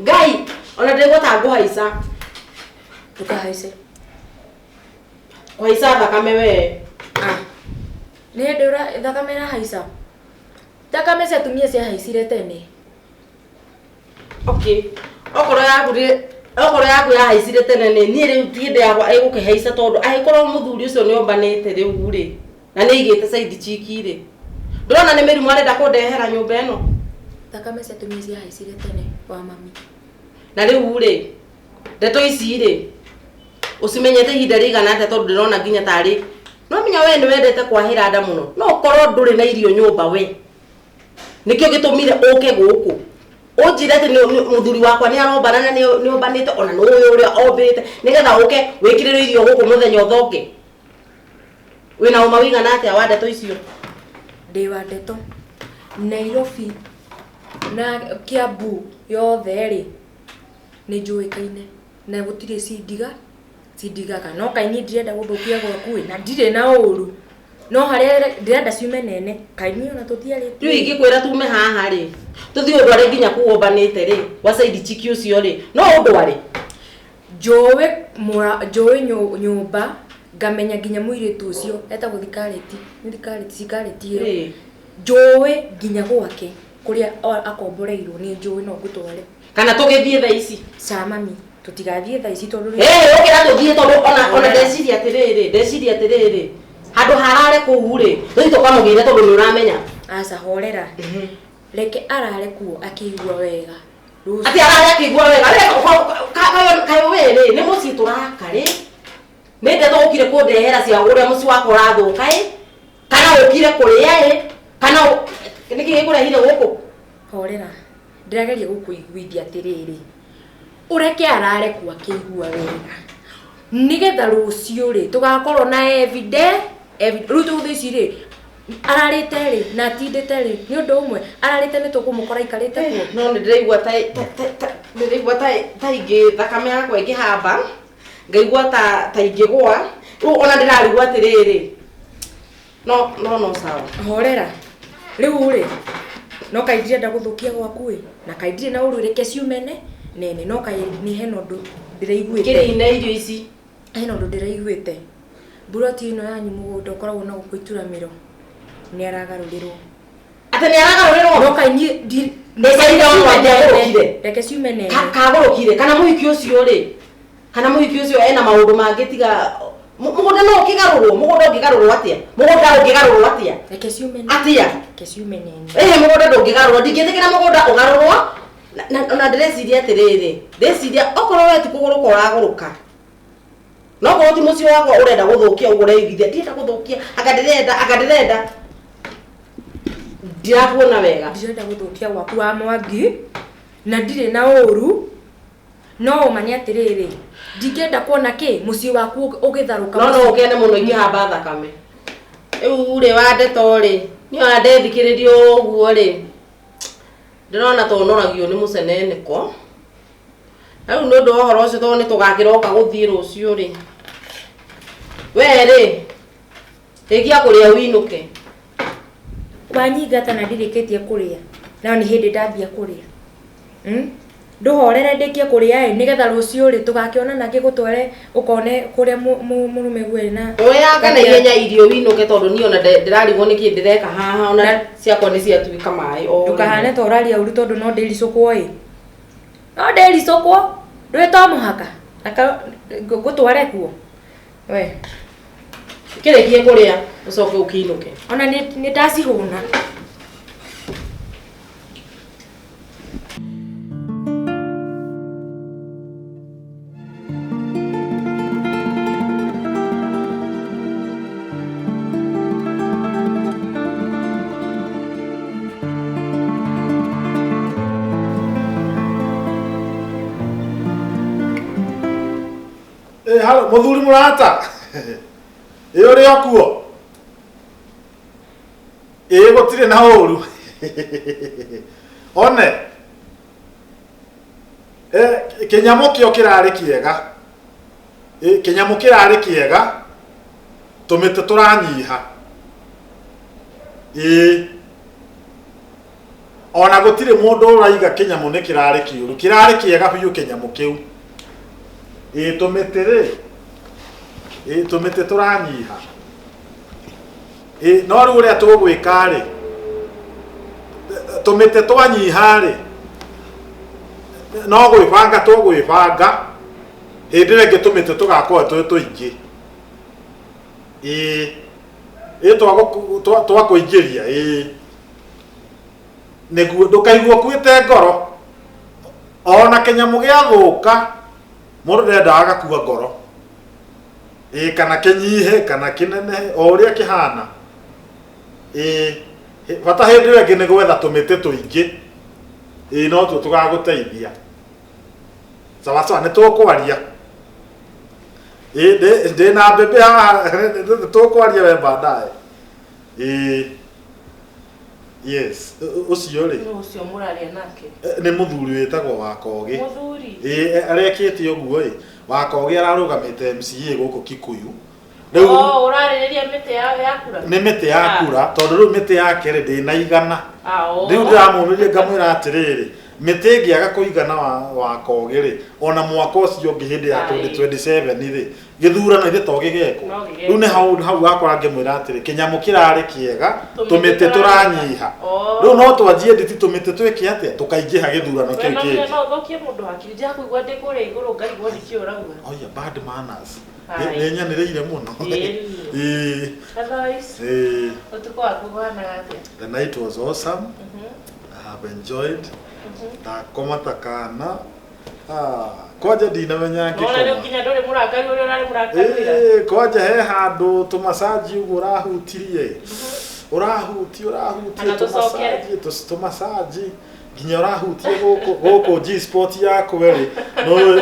Speaker 1: Ngai, ona ndĩgwo ta ngũhaica.
Speaker 4: Ndũkahaice.
Speaker 1: Kũhaica thakame we.
Speaker 4: Ah. Nĩ hĩndĩ ũra thakame ĩrahaica. Thakame cia atumia ciahaicire tene.
Speaker 1: Okay. Okorwo yaku rĩ okorwo yaku yahaicire tene nĩ niĩ rĩu ti hĩndĩ yakwa ĩgũkĩhaica tondũ angĩkorwo mũthuri ũcio nĩ ombanĩte rĩu rĩ na nĩ aigĩte side chick rĩ ndũrona nĩ mĩrimũ arenda kũndehera nyũmba ĩno.
Speaker 4: Thakame cia atumia ciahaicire tene wa mami.
Speaker 1: Na rĩu rĩ ndeto ici rĩ ũcimenyete ihinda rĩigana atĩa tondũ ndĩrona nginya tarĩ No menya we nĩ wendete kwahĩra nda mũno. No ũkorwo ndũrĩ na irio nyũmba we. Nĩkĩo gĩtũmire ũke gũkũ. Ũnjĩre atĩ mũthuri wakwa nĩ arombana na nĩ ombanĩte ona nĩ ũĩ ũrĩa ombĩte nĩgetha ũke wĩkĩrĩrwo irio gũkũ mũthenya ũthonge. Wĩna ũma wĩigana atĩa wa ndeto icio?
Speaker 4: Ndĩ wa ndeto. Nairobi na Kiambu yothe rĩ nĩ njũĩkaine na gũtirĩ cindiga cindigaga no kaĩ niĩ ndirenda gũthũkia gwaku ĩ na ndirĩ na ũru no harĩa ndĩrenda ciume nene kaĩ niĩ ona tũtiarĩtie.
Speaker 1: Rĩu ingĩkwĩra tume haha rĩ tũthiĩ ũndware nginya kũu ũmbanĩte rĩ gwa side chick ũcio rĩ no ũndware?
Speaker 4: Njũĩ njũĩ nyũmba ngamenya nginya mũirĩtu ũcio etagwo Thikarĩti nĩ Thikarĩti Cikarĩti ĩyo njũĩ nginya gwake kũrĩa akomboreirwo nĩ njũĩ no ngũtware.
Speaker 1: Kana tũgĩthiĩ thaa ici?
Speaker 4: Ca mami tũtigathiĩ thaa ici tondũ
Speaker 1: Ĩĩ ũkĩra tũthiĩ tondũ ona ndeciria atĩrĩrĩ ndeciria atĩrĩrĩ handũ harare kũu rĩ tũthiĩ tũkamũgĩre tondũ nĩ ũramenya.
Speaker 4: Aca horera reke arare kuo akĩigua wega.
Speaker 1: Atĩ arare akĩigua wega kaĩ we rĩ nĩ mũciĩ tũraka rĩ nĩ ndeto ũkire kũndehera cia ũrĩa mũciĩ wakwa ũrathũka ĩ kana ũkire kũrĩa ĩ kana nĩkĩ gĩkũrehire gũkũ?
Speaker 4: Horera ndĩrageria gũkũiguithia atĩrĩrĩ ũreke arare kuo akĩigua wega nĩgetha rũciũ rĩ tũgakorwo na evidence rĩu tũgũthiĩ ici rĩ ararĩte rĩ na atindĩte rĩ nĩ ũndũ ũmwe ararĩte nĩ tũkũmũkora aikarĩte kuo.
Speaker 1: No nĩ ndĩraigua ta ndĩraigua ta ingĩ thakame yakwa ĩngĩhamba ngaigua ta ingĩgũa rĩu ona ndĩrarigwo atĩrĩrĩ no no no sawa.
Speaker 4: Horera rĩu rĩ no kaĩ ndirenda gũthũkia gwaku ĩ na kaĩ ndirĩ na ũru reke ciumene nene no kaĩ nĩ hena ũndũ ndĩraiguĩte.
Speaker 1: Kĩrĩine irio ici
Speaker 4: hena ũndũ ndĩraiguĩte mburoti ĩno yanyu mũgũnda ũkoragwo na gũkũ ituramĩro nĩ aragarũrĩrwo.
Speaker 1: Atĩ nĩ aragarũrĩrwo?
Speaker 4: No kaĩ niĩ reke ciume nene
Speaker 1: kagũrũkire kana mũhiki ũcio rĩ kana mũhiki ũcio ena maũndũ mangĩ tiga mũgũnda no ũkĩgarũrwo mũgũnda ũngĩgarũrwo atĩa mũgũnda ũngĩgarũrwo atĩa
Speaker 4: reke ciume nene
Speaker 1: atĩa
Speaker 4: reke ciume nene
Speaker 1: ĩhĩ mũgũnda ndũngĩgarũrwo ndingĩtĩkĩra mũgũnda ũgarũrwo na ndĩreciria atĩrĩrĩ ndĩreciria okorwo we ti kũgũrũka ũragũrũka no korwo ti mũciĩ wakwa ũrenda gũthũkia ũguo ũreiguithia ndirenda gũthũkia anga ndĩrenda anga ndĩrenda ndirakuona wega.
Speaker 4: Ndirenda gũthũkia gwaku wa Mwangi na ndirĩ na ũru no ũma nĩ atĩrĩrĩ ndingĩenda kuona kĩ mũciĩ waku ũgĩtharũka.
Speaker 1: No no ũkene mũno ingĩhamba thakame. Rĩu rĩ wa ndeto rĩ niĩ ona ndethikĩrĩria ũguo rĩ ndĩrona ta ũnoragio nĩ mũceneneko na rĩu nĩ ũndũ wa ũhoro ũcio tondũ nĩ tũgakĩroka gũthiĩ rũciũ rĩ we rĩ rĩkia kũrĩa ũinũke.
Speaker 4: Wanyingata na ndirĩkĩtie kũrĩa na nĩ hĩndĩ ndambia kũrĩa ndũhorere ndĩkie kũrĩa ĩ nĩgetha rũciũ rĩ tũgakĩonana ngĩgũtware ũkone kũrĩa mũrũme guo na
Speaker 1: oyanga na ihenya irio ũinũke tondũ niĩ ona ndĩrarigwo nĩkĩ ndĩreka haha ona ciakwa nĩ ciatuĩka maĩ o
Speaker 4: ndũkahane ta ũraria ũru tondũ no ndĩricũkwo ĩ no ndĩricũkwo ndũĩ to mũhaka ngũtware kuo we
Speaker 1: kĩrĩkie kũrĩa ũcoke ũkĩinũke
Speaker 4: ona nĩ ndacihũna.
Speaker 2: Halo, mũthuri mũrata. Ĩ ũrĩ o kuo? Ĩ gũtirĩ na ũru. One. Kĩnyamũ kĩo kĩrarĩ kĩega. Ĩ kĩnyamũ kĩrarĩ kĩega. Tũmĩtĩ tũranyiha. Ĩ ona gũtirĩ mũndũ ũraiga kĩnyamũ nĩ kĩrarĩ kĩũru. Kĩrarĩ kĩega biũ kĩnyamũ kĩu. Ĩ tũmĩtĩ rĩ ĩ tũmĩtĩ tũranyiha. Ĩ no rĩu ũrĩa tũgwĩka rĩ tũmĩtĩ twanyiha rĩ no gwĩbanga tũgwĩbanga hĩndĩ ĩrĩa ĩngĩ tũmĩtĩ tũgakorwo twĩ tũingĩ. Ĩ ĩ twakũingĩria ĩ nĩguo ndũkaigua ũkuĩte ngoro ona kĩnyamũ gĩathũka mũndũ ndendaga agakua ngoro. Ĩĩ kana kĩnyihe kana kĩnenehe o ũrĩa kĩhana. Ĩĩ bata hĩndĩ ĩyo ĩngĩ nĩ gwetha tũmĩtĩ tũingĩ. Ĩĩ no tuo tũgagũteithia. Sawa sawa nĩ tũkwaria. Ĩĩ ndĩ na mbembe haha nĩ tũkwaria we baadaye. Ĩĩ yes ũcio rĩ
Speaker 11: Nũ ũcio mũraria nake?
Speaker 2: Nĩ mũthuri wĩtagwo Wakogĩ.
Speaker 11: Mũthuri?
Speaker 2: Ĩĩ arekĩte ũguo ĩ Wakogĩ ararũgamĩte MCA gũkũ Kikuyu. Rĩu
Speaker 11: Oh, ũrarĩrĩria mĩtĩ ya kura?
Speaker 2: Nĩ mĩtĩ ya kura tondũ rĩu mĩtĩ yake rĩ ndĩnaigana.
Speaker 11: Ah, oh.
Speaker 2: Rĩu ndĩramũmĩria ngamwĩra atĩrĩrĩ mĩtĩ ĩngĩaga kũigana Wakogĩ rĩ ona mwaka ũcio ũngĩ hĩndĩ ya
Speaker 11: Aye.
Speaker 2: 2027 rĩ gĩthurano ithe to gĩgekwo.
Speaker 11: No gĩgekwo.
Speaker 2: Rĩu nĩ hau wakora ngĩmwĩra atĩrĩ kĩnyamũ kĩrarĩ kĩega
Speaker 11: Tũmĩtĩ
Speaker 2: tũmĩtĩ tũranyiha.
Speaker 11: Oh.
Speaker 2: Rĩu no twanjie nditi tũmĩtĩ twĩke atĩa tũkaingĩha gĩthurano
Speaker 11: We
Speaker 2: kĩu
Speaker 11: no nginya
Speaker 2: kĩngĩ.
Speaker 11: no ũthũkie mũndũ hakiri njakũigua ndĩ kũrĩa igũrũ ngarigwo nĩkĩ ũrauga.
Speaker 2: Oya bad manners.
Speaker 11: Aye.
Speaker 2: Nĩ nyanĩrĩire mũno.
Speaker 11: Ĩĩ.
Speaker 2: Ĩĩ.
Speaker 11: Otherwise,
Speaker 2: Ĩĩ.
Speaker 11: ũtukũ waku ũhanaga atĩa?
Speaker 2: The night was awesome. I have enjoyed. Ndakoma ta kana. Ah, kwanja ndinamenya
Speaker 11: Nona rĩu
Speaker 2: ngĩkoma.
Speaker 11: nginya ndũrĩ mũrakaru ũrĩa ũrarĩ mũrakaru ira.
Speaker 2: Ĩĩ, kwanja he handũ tũmacaji ũguo ũrahutirie. Ũrahutia ũrahutia
Speaker 11: Kana tũcokere.
Speaker 2: tũmacaji tũmacaji nginya ũrahutia gũkũ gũkũ G spot yakwa rĩ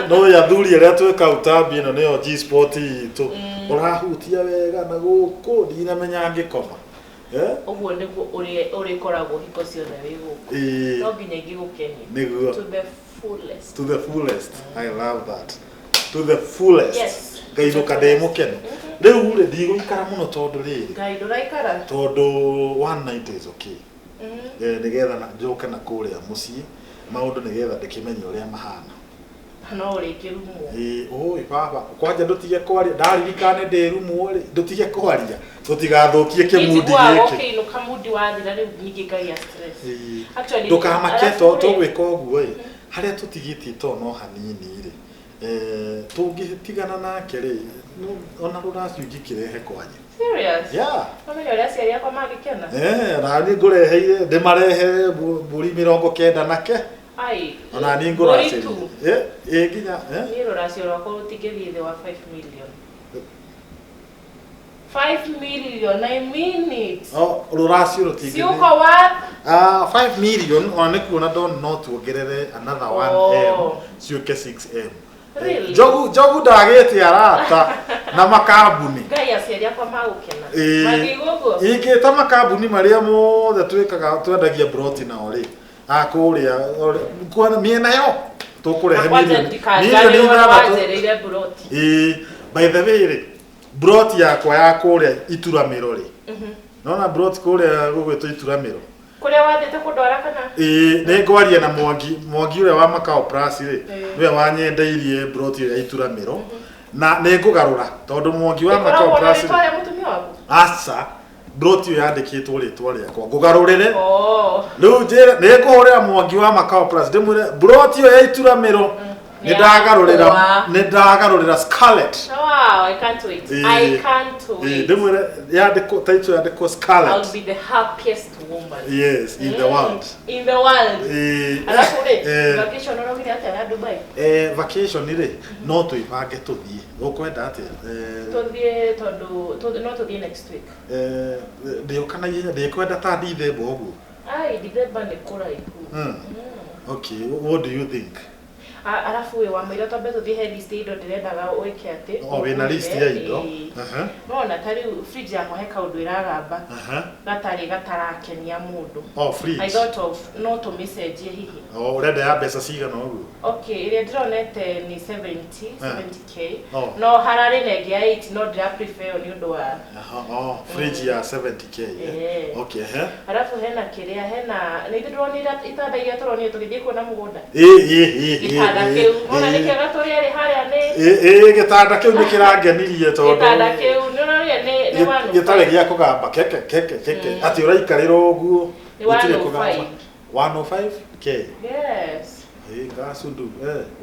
Speaker 2: no athuri arĩa twĩka utambi ĩno nĩyo G spot itũ ũrahutia wega na gũkũ ndinamenya ngĩkoma. Eh?
Speaker 11: Ũguo nĩguo ũrĩkoragwo hingo ciothe wĩ gũkũ.
Speaker 2: Ĩĩ.
Speaker 11: No nginya ingĩgũkenia.
Speaker 2: Nĩguo.
Speaker 11: To the fullest.
Speaker 2: To the fullest. I love that. To the fullest.
Speaker 11: Yes.
Speaker 2: Ngainũka ndĩ mũkenu. Rĩu rĩ ndigũikara mũno tondũ rĩrĩ
Speaker 11: Ngai ndũraikara?
Speaker 2: tondũ one night is okay. Nĩgetha njoke na kũrĩa mũciĩ maũndũ nĩgetha ndĩkĩmenye ũrĩa mahana.
Speaker 11: No ũrĩkĩrumwo.
Speaker 2: Ĩĩ ũĩ baba kwanja ndũtige kwaria ndaririkana ndĩrumwo rĩ ndũtige kwaria tũtigathũkie kĩmundi
Speaker 11: Njiguaga
Speaker 2: gĩkĩ.
Speaker 11: ũkĩinũka mundi wathira rĩu ningĩ ngagĩa stress.
Speaker 2: Ĩĩ.
Speaker 11: Actually,
Speaker 2: Ndũkamake
Speaker 11: arabu rĩ-
Speaker 2: tũgwĩka ũguo ĩ harĩa tũtigĩtie to no hanini rĩ tũngĩtigana nake rĩ ona rũracio ingĩkĩrehe kwanyu.
Speaker 11: Serious?
Speaker 2: Yeah.
Speaker 11: Ũmenye ũrĩa aciari akwa mangĩkena?
Speaker 2: Na niĩ ngũreheire ndĩmarehere mbũri 90 na ke
Speaker 11: Ai.
Speaker 2: ona niĩ
Speaker 11: Mbũri
Speaker 2: ngũracĩria.
Speaker 11: tu.
Speaker 2: Ĩ nginya
Speaker 11: Niĩ rũracio rwakwa rũtingĩthiĩ thĩ wa 5 million. 5 million, I mean it.
Speaker 2: Oh, rũracio rũtingĩthiĩ.
Speaker 11: Ciuko worth
Speaker 2: 5 million ona nĩ kuona ndona no tuongerere another 1M
Speaker 11: Oh.
Speaker 2: ciũke 6M.
Speaker 11: Really?
Speaker 2: Njogu ndagĩte arata na makambuni.
Speaker 11: Ngai aciari akwa magũkena.
Speaker 2: Ĩĩ.
Speaker 11: Mangĩigua ũguo?
Speaker 2: Ingĩta makambuni marĩa mothe twĩkaga twendagia broti nao rĩ kũrĩa mĩena yo tũkũrehe
Speaker 11: Na kwanja
Speaker 2: milioni
Speaker 11: ndikanganĩrwo
Speaker 2: ithathatũ.
Speaker 11: wanjereire mburoti.
Speaker 2: Ĩĩ, by the way rĩ broti yakwa ya kũrĩa ituramĩro rĩ nona broti kũrĩa gũgwĩtwo ituramĩro.
Speaker 11: Kũrĩa wathiĩte kũndwara kana?
Speaker 2: Ĩĩ nĩ ngwaria na Mwangi ũrĩa wa Macau Plus rĩ nĩwe wanyendeirie broti ĩyo ya ituramĩro na nĩ ngũgarũra tondũ Mwangi wa Macau
Speaker 11: Ĩkoragwo na
Speaker 2: Plus
Speaker 11: rĩtwa rĩa mũtumia waku?
Speaker 2: aca broti ĩyo yandĩkĩtwo rĩtwa rĩakwa ngũgarũrĩre.
Speaker 11: Oh.
Speaker 2: Rĩu njĩre nĩ ngũhũrĩra Mwangi wa Macau Plus ndĩmwĩre broti ĩyo ya ituramĩro nĩ ndagarũrĩra nĩ ndagarũrĩra Scarlett.
Speaker 11: Wow, I can't wait. I can't wait.
Speaker 2: Ndĩmwĩre yandĩkwo title yandĩkwo Scarlett.
Speaker 11: I'll be the happiest woman.
Speaker 2: Yes, in the world.
Speaker 11: In the world. Alafu rĩ, vacation ũraugire atĩa ya Dubai?
Speaker 2: Vacation rĩ no twĩbange tũthiĩ ũkwenda atĩa?
Speaker 11: Tũthiĩ tondũ no tũthiĩ next week.
Speaker 2: Ndĩũka na ihenya ndĩkwenda ta December ũguo.
Speaker 11: Ai, December nĩ kũraihu.
Speaker 2: Okay, what do you think?
Speaker 11: Arabu wĩ wamũira twambe tũthiĩ he list ya indo ndĩrendaga wĩke atĩ.
Speaker 2: Oh, wĩna list ya indo.
Speaker 11: Nona ta rĩu fridge yakwa he kaũndũ ĩragamba gatarĩ gatarakenia mũndũ.
Speaker 2: Oh, fridge.
Speaker 11: I thought of no tũmĩcenjie hihi.
Speaker 2: Oh, ũrenda ya mbeca cigana ũguo?
Speaker 11: Okay, ĩrĩa ndĩronete ni 70, 70k.
Speaker 2: Oh.
Speaker 11: No hararĩ na ĩngĩ ya 80 no ndĩra prefer ĩyo nĩ ũndũ wa
Speaker 2: Oh, fridge ya 70k.
Speaker 11: Eh.
Speaker 2: Okay,
Speaker 11: Arabu hena kĩrĩa hena nĩ ithuĩ ndĩronire itanda iria tũronire tũgĩthiĩ kuona mũgũnda.
Speaker 2: Ĩ.
Speaker 11: Gĩtanda kĩu. Wona nĩ kĩega tũrĩ erĩ harĩa nĩ
Speaker 2: Ĩ gĩtanda kĩu nĩ kĩrangenirie tondũ
Speaker 11: gĩtanda kĩu nĩ ũronire nĩ one oh
Speaker 2: gĩtarĩ
Speaker 11: five.
Speaker 2: gĩa kũgamba keke keke keke atĩ ũraikarĩra ũguo
Speaker 11: Nĩ
Speaker 2: gũtirĩ
Speaker 11: 105.
Speaker 2: kũgamba. 105k.
Speaker 11: Yes.
Speaker 2: Ĩ ngacundu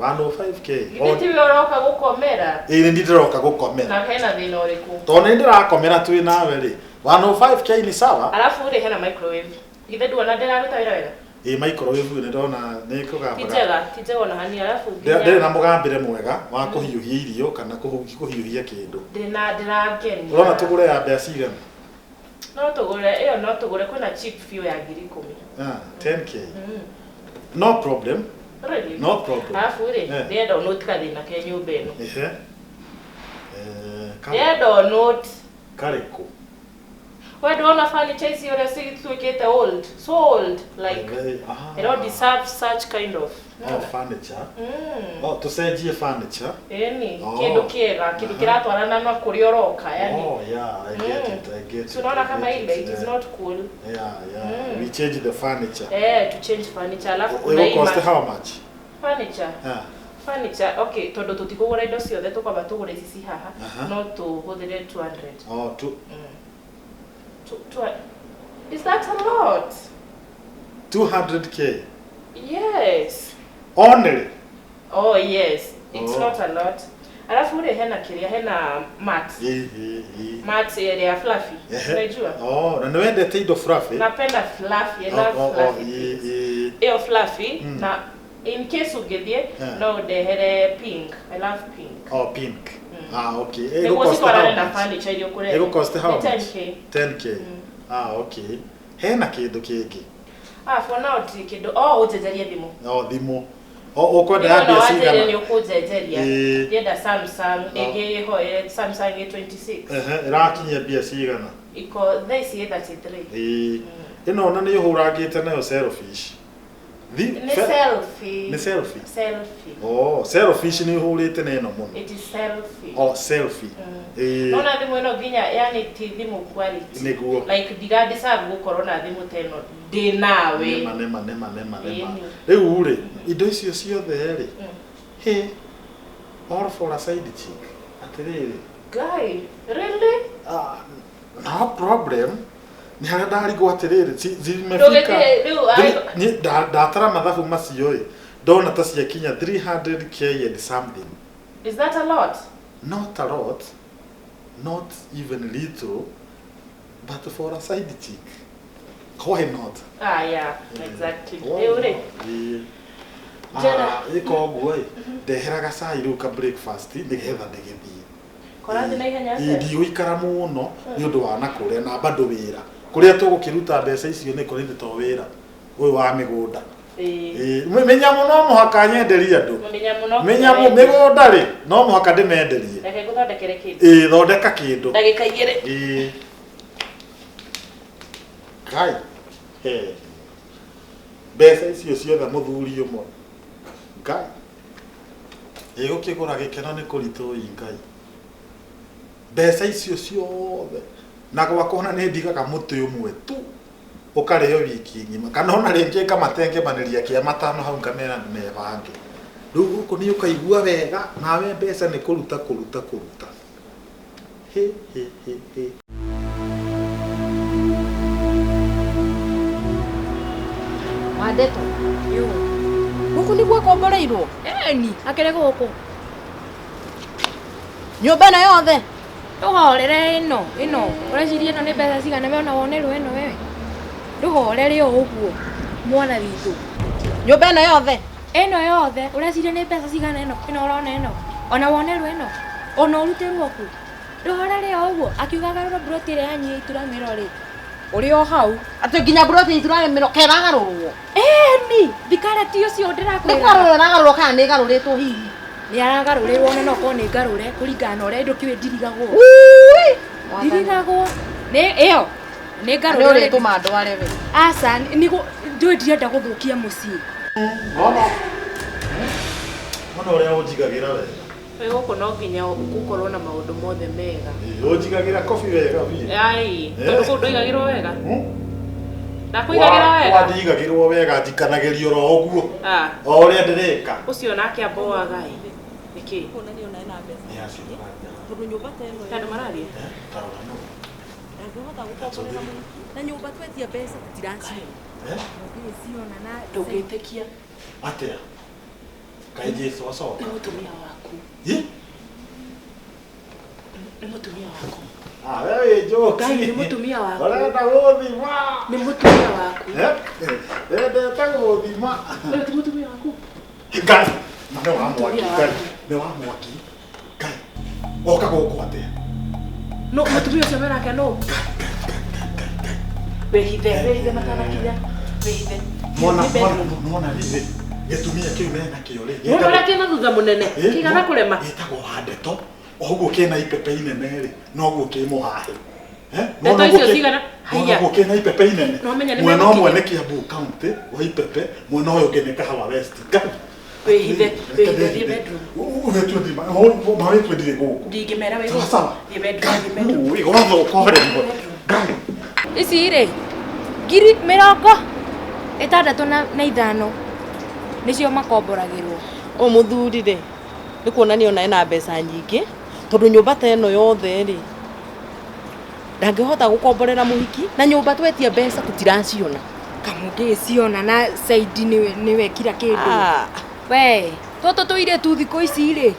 Speaker 2: 105k.
Speaker 11: Githĩ tiwe ũroka gũkomera?
Speaker 2: Ĩ nĩ ndĩroka gũkomera.
Speaker 11: Na hena thĩna ũrĩkũ?
Speaker 2: Tondũ nĩ ndĩrakomera twĩ nawe rĩ 105k ni sawa.
Speaker 11: Arabu rĩ hena microwave. Githĩ nduona ndĩraruta wĩra wega?
Speaker 2: Ĩ microwave nĩ ndona nĩ kũgambaga.
Speaker 11: Ti njega ona hanini alafu
Speaker 2: Ndĩrĩ na mũgambĩre mwega wa kũhiũhia irio kana kũhiũhia kĩndũ.
Speaker 11: Ndĩrangenia.
Speaker 2: Ũrona tũgũre ya mbeca cigana?
Speaker 11: No tũgũre ĩyo, no tũgũre kwĩna cheap biũ ya 10,000.
Speaker 2: Ah, 10K. No problem.
Speaker 11: Really?
Speaker 2: No problem.
Speaker 11: Alafu rĩ,
Speaker 2: Eh.
Speaker 11: ndĩrenda ũnote gathĩna ke nyũmba ĩno.
Speaker 2: Ehe.
Speaker 11: Ndĩrenda ũnote.
Speaker 2: Karĩkũ?
Speaker 11: We ndwona furniture ici ũrĩa cituĩkĩte old, so old, like they don't deserve such kind of.
Speaker 2: Oh, furniture. Oh, tũcenjie furniture.
Speaker 11: Ĩni,
Speaker 2: Oh.
Speaker 11: kĩndũ kĩega, kĩndũ kĩratwarana na kũrĩa ũroka, yani.
Speaker 2: Oh, yeah, I get it, I get it.
Speaker 11: So unaona
Speaker 2: I
Speaker 11: kama
Speaker 2: get
Speaker 11: ile,
Speaker 2: it,
Speaker 11: it is
Speaker 2: yeah.
Speaker 11: not cool.
Speaker 2: Yeah, yeah. We change the furniture.
Speaker 11: Eh, to change furniture, alafu
Speaker 2: It
Speaker 11: kuna
Speaker 2: will
Speaker 11: hii
Speaker 2: cost how much?
Speaker 11: Furniture.
Speaker 2: Ah.
Speaker 11: Furniture, okay, tondũ tũtikũgũra indo ciothe tũkwamba tũgũre ici ci haha,
Speaker 2: Aha.
Speaker 11: no tũhũthĩre 200.
Speaker 2: Oh, two,
Speaker 11: Is that a lot?
Speaker 2: 200K.
Speaker 11: Yes.
Speaker 2: Only.
Speaker 11: Oh yes, it's
Speaker 2: Oh.
Speaker 11: not a lot. Alafu ule hena kiria hena mat. Mat area fluffy.
Speaker 2: Ehe.
Speaker 11: Unajua?
Speaker 2: Oh, na niwendete indo fluffy.
Speaker 11: Napenda fluffy, I love
Speaker 2: Oh, oh, oh,
Speaker 11: fluffy.
Speaker 2: eh.
Speaker 11: Iyo fluffy
Speaker 2: Mm.
Speaker 11: na in case ũngĩthiĩ
Speaker 2: Yeah.
Speaker 11: no ndehere pink. I love pink.
Speaker 2: Oh, pink. Ah, okay.
Speaker 11: Nĩguo
Speaker 2: Ĩgũ cost
Speaker 11: citwarane
Speaker 2: how
Speaker 11: na
Speaker 2: much?
Speaker 11: furniture iria ũkũrehe.
Speaker 2: Ĩgũ cost how
Speaker 11: Nĩ
Speaker 2: much?
Speaker 11: 10K.
Speaker 2: 10K. Ah, okay. Hena kĩndũ kĩngĩ.
Speaker 11: Ah, for now ti kĩndũ. Oh, ũnjenjerie thimũ.
Speaker 2: Oh, thimũ. Oh, ũkwenda ya
Speaker 11: Thimũ no
Speaker 2: mbia
Speaker 11: wanjĩrĩre
Speaker 2: cigana?
Speaker 11: nĩ ũkũnjenjeria.
Speaker 2: Ĩĩ.
Speaker 11: Ndĩrenda Samsung ĩngĩ ĩho ĩ Samsung A26.
Speaker 2: Ehe, ĩrakinyia mbia cigana?
Speaker 11: Iko thaa ici ĩ 33.
Speaker 2: Ĩĩ. Ĩno ona nĩ ũhũrangĩte nayo selfish.
Speaker 11: Nĩ selfie.
Speaker 2: Nĩ selfie?
Speaker 11: Selfie.
Speaker 2: Oh, selfish nĩ ũhũrĩte na ĩno mũno.
Speaker 11: It is selfie.
Speaker 2: Oh, selfie. Ĩĩ.
Speaker 11: Nona thimũ ĩno nginya yani ti thimũ quality.
Speaker 2: Nĩguo.
Speaker 11: Like ndiga deserve gũkorwo na thimũ ta ĩno ndĩ nawe.
Speaker 2: Nĩma nĩma nĩma nĩma nĩma.
Speaker 11: Ĩni.
Speaker 2: Rĩu rĩ, indo icio ciothe rĩ, he, all for a side chick. Atĩrĩrĩ.
Speaker 11: Guy, really?
Speaker 2: Ah, no problem. Nĩ harĩa ndarigwo atĩrĩrĩ, zimefika.
Speaker 11: Ndũgĩthiĩ rĩu
Speaker 2: Ndatara mathabu macio ĩ, ndona ta ciakinya 300K and something.
Speaker 11: Is that a lot?
Speaker 2: Not a lot, not even little, but for a side chick. Why not?
Speaker 11: Ah, yeah, exactly.
Speaker 2: Why
Speaker 11: Rĩu rĩ,
Speaker 2: not? Ĩĩ.
Speaker 11: Njera.
Speaker 2: Ah, ĩka ũguo ĩ, ndehera gacai rĩu ka breakfast nĩgetha ndĩgĩthiĩ.
Speaker 11: korathiĩ na ihenya
Speaker 2: Ĩĩ,
Speaker 11: atĩa?
Speaker 2: ndigũikara mũno nĩ ũndũ wa na kũrĩa na bado wĩra. Kũrĩa tũgũkĩruta mbeca icio nĩ kũrĩ to wĩra ũyũ wa mĩgũnda.
Speaker 11: Ĩĩ.
Speaker 2: Ĩĩ, mĩnyamũ no mũhaka nyenderie andũ.
Speaker 11: Mĩnyamũ no
Speaker 2: Mĩnyamũ mĩgũnda rĩ, no mũhaka ndĩmenderie.
Speaker 11: Reke ngũthondekere kĩndũ.
Speaker 2: Ĩĩ, thondeka kĩndũ.
Speaker 11: Ndagĩka igĩrĩ.
Speaker 2: Ĩĩ. Ngai. He. Mbeca icio ciothe mũthuri ũmwe. Ngai. Ĩ gũkĩgũra gĩkeno nĩ kũritũ ĩ Ngai. Mbeca icio ciothe. Na gwakwa ona nĩ ndigaga mũtĩ ũmwe tu ũkarĩo wiki ng'ima kana ona rĩngĩ ngamatengemanĩria kĩa matano hau ngamera mebange. Rĩu gũkũ nĩ ũkaigua wega nawe mbeca nĩ kũruta kũruta kũruta. He he he he.
Speaker 1: Wandeto. Yo. Gũkũ nĩguo komboreirwo?
Speaker 4: Eni, akĩrĩ gũkũ.
Speaker 1: Nyũmba ĩno yothe?
Speaker 4: Ndũhorere ĩno, ĩno. Ũreciria ĩno nĩ mbeca cigana we ona wonerwo ĩno wewe. Ndũhorere o ũguo mwana witũ.
Speaker 1: Nyũmba ĩno yothe?
Speaker 4: Ĩno yothe, ũreciria nĩ mbeca cigana ĩno, ĩno ũrona ĩno. Ona wonerwo ĩno. Ona ũrutĩrwo kũ. Ndũhorere o ũguo, akiuga garũra mburoti ĩrĩa yanyu ya ituramĩro rĩ. Ũrĩ o hau.
Speaker 1: Atĩ nginya mburoti ya ituramĩro keragarũrwo?
Speaker 4: Ĩni, thikara ti ũcio ndĩrakwĩra.
Speaker 1: Nĩ kũgarũrwo ĩragarũrwo kana nĩ ĩgarũrĩtwo hihi?
Speaker 4: Nĩ aragarũrĩrwo ona no korwo nĩ ngarũre kũringana na ũrĩa ndũkiũĩ ndirigagwo. Ndirigagwo. Nĩ ĩyo. Nĩ ngarũre.
Speaker 1: Nĩ ũrĩtũma ndware we.
Speaker 4: Aca, nĩ ndũĩ ndirenda gũthũkia mũciĩ.
Speaker 2: Mona. Mona ũrĩa ũnjigagĩra wega.
Speaker 11: Wĩ gũkũ no nginya gũkorwo na maũndũ mothe mega.
Speaker 2: Ũnjigagĩra kobi wega biũ.
Speaker 11: Ai, tondũ kũu ndũigagĩrwo wega? Ndakũigagĩra wega?
Speaker 2: Kwa ndigagĩrwo wega njikanagĩrio oro ũguo.
Speaker 11: Ah.
Speaker 2: O ũrĩa ndĩreka.
Speaker 11: Ũcio nake amboaga ĩ. Nĩkĩ?
Speaker 12: Tondũ nyũmba ta ĩno
Speaker 11: Andũ mararia?
Speaker 12: Ndangĩhota gũkomborera mũhiki na nyũmba twetia mbeca tũtiraciona.
Speaker 11: Ndũngĩtĩkia.
Speaker 2: Atĩa? Kaĩ Jesũ acoka?
Speaker 11: Nĩ mũtumia waku.
Speaker 2: Ĩ?
Speaker 11: Nĩ mũtumia waku.
Speaker 2: Ah, we wĩ njũki.
Speaker 11: Ngai nĩ mũtumia waku.
Speaker 2: Ũrenda gũthima.
Speaker 11: Nĩ mũtumia waku.
Speaker 2: Endete gũthima.
Speaker 11: Ũyũ ti mũtumia waku.
Speaker 2: Ngai, na nĩ wa mwaki, Ngai, nĩ wa mwaki. Ngai, oka gũkũ atĩa?
Speaker 11: No mũtumia ũcio menake no. Wĩhithe, wĩhithe matanakinya. Wĩhithe.
Speaker 2: Mona, mona, mona rĩrĩ. Gĩtumia kĩu menakĩo rĩ.
Speaker 11: Mũndũ ũrĩa kĩna thutha mũnene, kĩigana kũrema.
Speaker 2: Gĩtagwo wa ndeto. Oguo kĩna ipepe inene rĩ, noguo kĩ mũhahe.
Speaker 11: Ndeto icio cigana haiya.
Speaker 2: Noguo kĩna ipepe inene.
Speaker 11: No menya nĩ
Speaker 2: Mwena ũmwe
Speaker 11: megũkinya.
Speaker 2: nĩ Kiambu County wa ipepe, mwena ũyũ ũngĩ nĩ Kahawa West. Ngai,
Speaker 11: Wĩhithe, wĩhithe thiĩ bedroom.
Speaker 2: Ũgĩtue ndirĩ gũkũ.
Speaker 11: Ndingĩmera wĩ
Speaker 2: Sawa sawa.
Speaker 11: Thiĩ bedroom, thiĩ bedroom.
Speaker 2: Ui, gwathũka o rĩmwe. Ngai.
Speaker 4: Ici rĩ 65,000 nĩcio makomboragĩrwo.
Speaker 12: Ũyũ mũthuri rĩ nĩ kuonania ona ena mbeca nyingĩ tondũ nyũmba ta ĩno yothe rĩ ndangĩhota gũkomborera mũhiki na nyũmba twetia mbeca tũtiraciona.
Speaker 4: Kamũngĩgĩciona na saidi nĩwe kira kĩndũ.
Speaker 12: Ah.
Speaker 4: We tũtũ tũirĩtu thikũ ici rĩ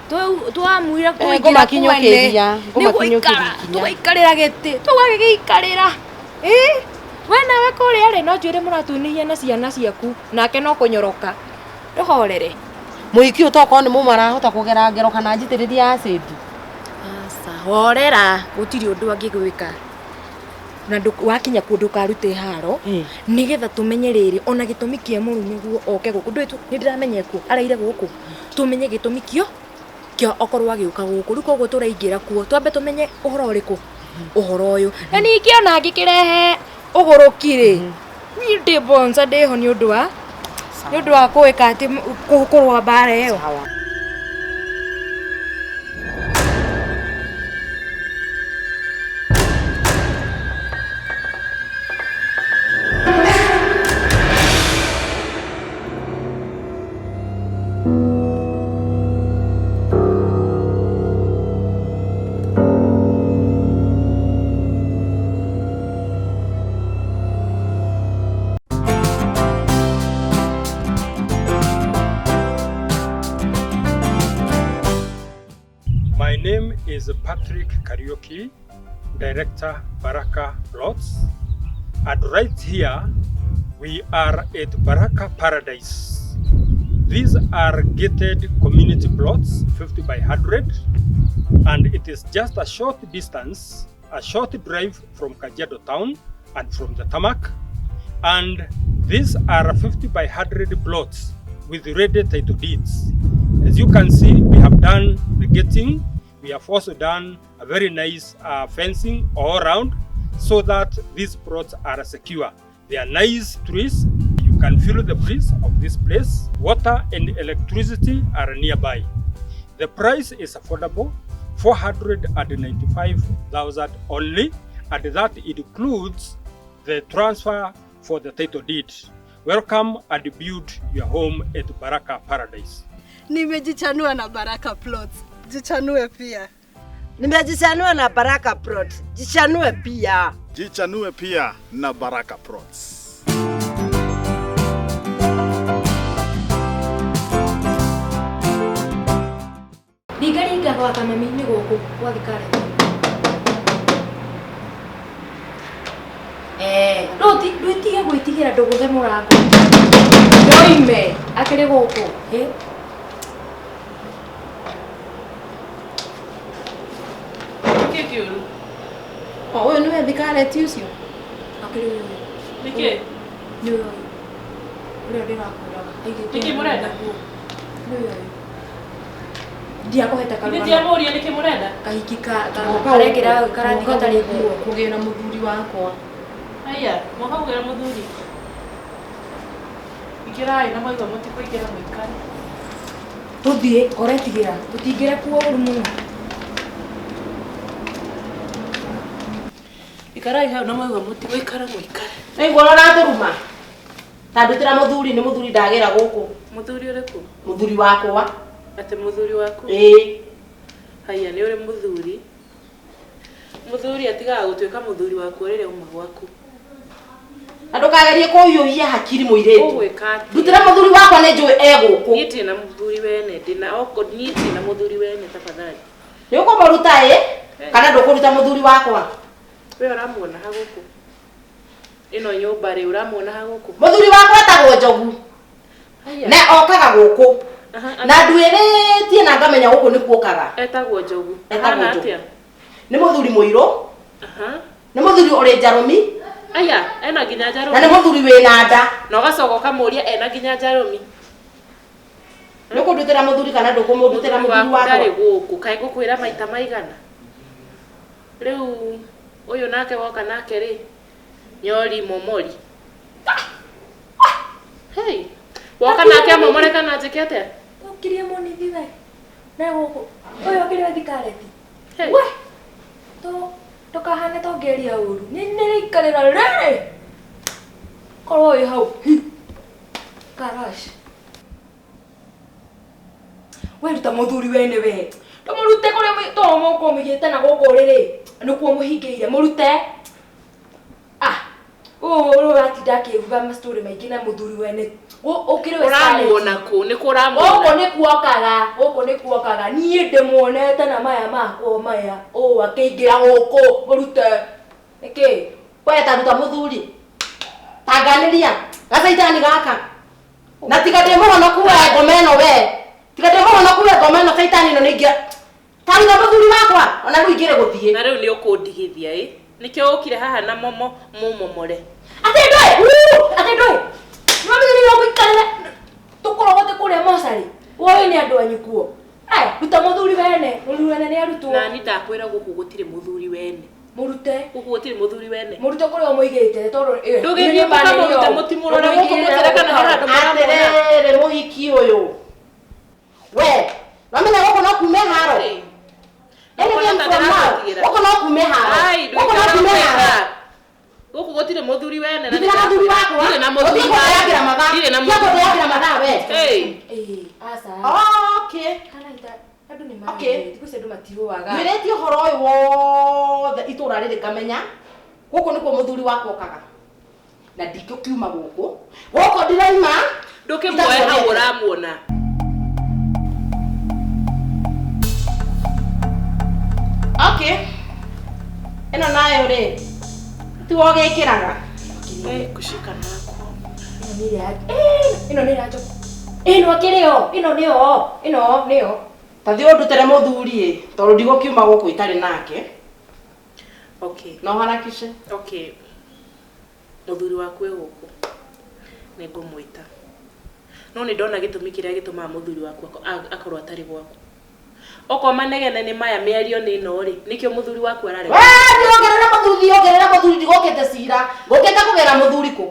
Speaker 4: twamwĩra
Speaker 12: Eh,
Speaker 4: kũingĩra
Speaker 12: ngũmakinyũkĩria,
Speaker 4: kwene nĩ
Speaker 12: ngũmakinyũkĩria
Speaker 4: gũikara
Speaker 12: ikinya.
Speaker 4: tũgaikarĩra gĩtĩ tũgagĩgĩikarĩra ĩ we nawe kũrĩa rĩ no njwĩre mũratunĩhia na ciana ciaku nake no kũnyoroka ndũhorere.
Speaker 1: Mũhiki ũyũ tokorwo nĩ mũma arahota kũgera ngero kana njitĩrĩrie acid.
Speaker 4: Aca horera gũtirĩ ũndũ angĩgwĩka na wakinya kuo ndũkarute haro nĩgetha tũmenye rĩrĩ ona gĩtũmi kĩa mũrũme guo oke gũkũ ndũĩ nĩ ndĩramenya kuo araire gũkũ tũmenye gĩtũmi kĩo kĩa okorwo agĩũka gũkũ rĩu koguo tũraingĩra kuo twambe tũmenye ũhoro ũrĩkũ ũhoro ũyũ na ningĩ ona angĩkĩrehe ũgũrũki rĩ niĩ ndĩ bonza ndĩho nĩ ũndũ wa nĩ ũndũ wa kũĩka atĩ kũrũa mbara ĩyo.
Speaker 13: My name is Patrick Kariuki, Director Baraka Plots. And right here, we are at Baraka Paradise. These are gated community plots, 50 by 100, and it is just a short distance, a short drive from Kajiado town and from the tarmac. And these are 50 by 100 plots with ready title deeds. As you can see, we have done the gating. We have also done a very nice fencing all around so that these plots are secure. They are nice trees. You can feel the breeze of this place. Water and electricity are nearby. The price is affordable, 495,000 only, and that includes the transfer for the title deed. Welcome and build your home at Baraka Paradise.
Speaker 9: Nimejichanua na Baraka Plots. Jichanue pia.
Speaker 14: Nimejichanua na Baraka Plots. Jichanue pia.
Speaker 2: Jichanue pia na Baraka Plots.
Speaker 4: Ringaringa gwa kamami nĩ gũkũ gwa thikari. Eh, rũti ndwĩtige gwĩtigĩra ndũgũthe mũrango. Ndoime akĩrĩ gũkũ. Ĩ
Speaker 11: Nĩkĩ kĩũru?
Speaker 1: O ũyũ nĩwe thikareti ũcio.
Speaker 4: Akĩrĩ ũyũ.
Speaker 11: Nĩkĩ?
Speaker 4: Nĩ ũyũ. Ũrĩa ndĩrakwĩraga. Aigĩte.
Speaker 11: Nĩkĩ mũrenda?
Speaker 4: Nĩ ũyũ. Ndiakũhete
Speaker 11: Nĩ
Speaker 4: karũgano.
Speaker 11: ndiamũria nĩkĩ mũrenda?
Speaker 4: Kahiki ka karekĩra karathi gatarĩ nguo.
Speaker 1: Kũgĩra mũthuri wakwa.
Speaker 11: Haiya, mwoka kũgĩra mũthuri. Ingĩrai na mwaigua mũtikũingĩra mũikare.
Speaker 4: Tũthiĩ, ũretigĩra. Tũtingĩra kuo ũru mũno.
Speaker 11: Ikarai hau na mwaigua mũtigũikara mũikare.
Speaker 1: Nĩngũona ũratũruma. Ta ndutĩra mũthuri nĩ mũthuri ndagĩra gũkũ.
Speaker 11: Mũthuri ũrĩkũ?
Speaker 1: Mũthuri wakwa.
Speaker 11: Atĩ mũthuri waku?
Speaker 1: Ĩĩ.
Speaker 11: Haiya, nĩ ũrĩ mũthuri. Mũthuri atigaga gũtuĩka mũthuri waku rĩrĩa auma gwaku.
Speaker 1: Na ndũkagerie kũhiũhia hakiri mũirĩtu.
Speaker 11: Ũgwĩka atĩa?
Speaker 1: Ndutĩra mũthuri wakwa nĩ njũĩ e gũkũ.
Speaker 11: Niĩ ndirĩ na mũthuri wene, ndĩna oko niĩ ndirĩ na mũthuri wene tafadhali.
Speaker 1: Nĩ ũkũmũruta ĩ? Kana ndũkũruta mũthuri wakwa?
Speaker 11: We ũramuona ha gũkũ? Ĩno nyũmba rĩ, ũramuona ha gũkũ?
Speaker 1: Mũthuri wakwa etagwo Njogu. Na okaga gũkũ. Na nduĩrĩtie na ngamenya gũkũ nĩkuo okaga.
Speaker 11: Etagwo Njogu.
Speaker 1: Etagwo
Speaker 11: Ahana
Speaker 1: Njogu.
Speaker 11: atĩa?
Speaker 1: Nĩ mũthuri mũirũ. Nĩ mũthuri ũrĩ njarũmi.
Speaker 11: Aya, ena nginya njarũmi.
Speaker 1: Na nĩ mũthuri wĩna nda.
Speaker 11: Na ũgacoka ũkamũria ena nginya njarũmi.
Speaker 1: Nĩ ũkũndutĩra mũthuri kana ndũkũmũndutĩra mũthuri
Speaker 11: waku ndarĩ
Speaker 1: wakwa?
Speaker 11: gũkũ. Kaĩ ngũkwĩra maita maigana? Rĩu ũyũ nake woka nake rĩ, nyori momori. Hey, woka nake amomore kana njĩke atĩa?
Speaker 4: Ũkirie mũnithi we. Na gũkũ. Ũyũ ũkĩrĩ wa thikareti.
Speaker 11: Hey.
Speaker 4: We. To ndũkahane ta ũngĩaria ũru. Nĩ nĩrĩikarĩra rĩrĩ. Korwo wĩ hau. Hi. Karash. We ruta mũthuri wene we. Ndũmũrute kũrĩa to mũkũ mũigĩte na gũkũ rĩrĩ. Nĩkuo mũhingĩire. Mũrute. Ah. Ũũ ũratinda akĩuga mastori maingĩ na mũthuri wene. Ũkĩrĩ we
Speaker 11: Ũramuona kũ? Nĩ kũ ũramuona?
Speaker 4: Gũkũ nĩ kuokaga, gũkũ nĩ kuokaga. Niĩ ndĩmuonete na maya makwa maya. Ũũ akĩingĩra gũkũ, mũrute. Nĩkĩ?
Speaker 1: We ta ruta mũthuri. Tanganĩria. Gacaitani gaka. Na tiga ndĩ mũhonoku we ngoma ĩno we. Tiga ndĩ mũhonoku we ngoma ĩno caitani ĩno nĩ ingĩa. Ta ruta mũthuri wakwa. Ona rĩu ingĩrĩ gũthiĩ.
Speaker 11: Na rĩu nĩ ũkũndigithia ĩ? Nĩkĩo ũkire haha na momo mũmomore.
Speaker 4: Atĩ ndũĩ! Atĩ ndũĩ! Nĩwamenye nĩ ũgũikarĩra tũkorogote kũrĩa mocarĩ. Woĩ nĩ andũ anyu kuo. Ai, ruta mũthuri wene. Mũthuri wene nĩ arutwo.
Speaker 11: Nani ndakwĩra gũkũ gũtirĩ mũthuri wene.
Speaker 4: Mũrute.
Speaker 11: Gũkũ gũtirĩ mũthuri wene.
Speaker 4: Mũrute kũrĩa ũmũigĩte tondũ ĩ.
Speaker 11: Ndũgĩthiĩ mũkamũrute mũtimũrore gũkũ mũtĩre kana he handũ mũramuona.
Speaker 1: Atĩrĩrĩ mũhiki ũyũ. We, wamenya gũkũ no kume haro. Anything from now. Gũkũ no kume haro.
Speaker 11: Ai,
Speaker 1: Gũkũ no kume haro.
Speaker 11: Gũkũ gũtirĩ mũthuri wene na
Speaker 1: Ndirĩ na mũthuri wakwa.
Speaker 11: Ndirĩ na mũthuri
Speaker 1: Ũthiĩ kũndeyagĩra mathaa.
Speaker 11: Ndirĩ na
Speaker 1: Tiga kũndeyagĩra mathaa we.
Speaker 11: Hey.
Speaker 4: Ĩĩ, aca.
Speaker 1: Okay.
Speaker 4: Kana ita andũ nĩ
Speaker 1: Okay.
Speaker 4: marĩ. Thikũ ici andũ matirũaga.
Speaker 1: Ngwĩrĩtie ũhoro ũyũ wothe itũra rĩrĩ ngamenya gũkũ nĩkuo mũthuri wakwa okaga na ndingĩkiuma gũkũ gũkũ ndiraima.
Speaker 11: Ndũkĩmuoe hau ũramuona.
Speaker 1: Okay. Ĩno nayo rĩ tiwe ũgĩkĩraga.
Speaker 11: Kushika nako.
Speaker 4: Ĩno nĩ ĩrĩa. Ĩno nĩ ĩrĩa njoku. Ĩno ĩkĩrĩ yo. Ĩno nĩyo. Ĩno nĩyo.
Speaker 1: Ta thiĩ ũndutere mũthuri ĩ tondũ ndigũkiuma gũkũ itarĩ nake.
Speaker 11: Okay.
Speaker 1: No harakishe.
Speaker 11: Okay. Mũthuri waku e gũkũ. Nĩ ngũmwĩta. No nĩ ndona gĩtũmi kĩrĩa gĩtũmaga mũthuri waku akorwo atarĩ gwaku. Okorwo manegene nĩ maya mĩario nĩ ĩno rĩ, nĩkĩo mũthuri waku ararega.
Speaker 1: We ndiongerera mũthuri ndiongerera mũthuri ndigũkĩte cira. Ngũkĩte kũgera mũthuri kũ?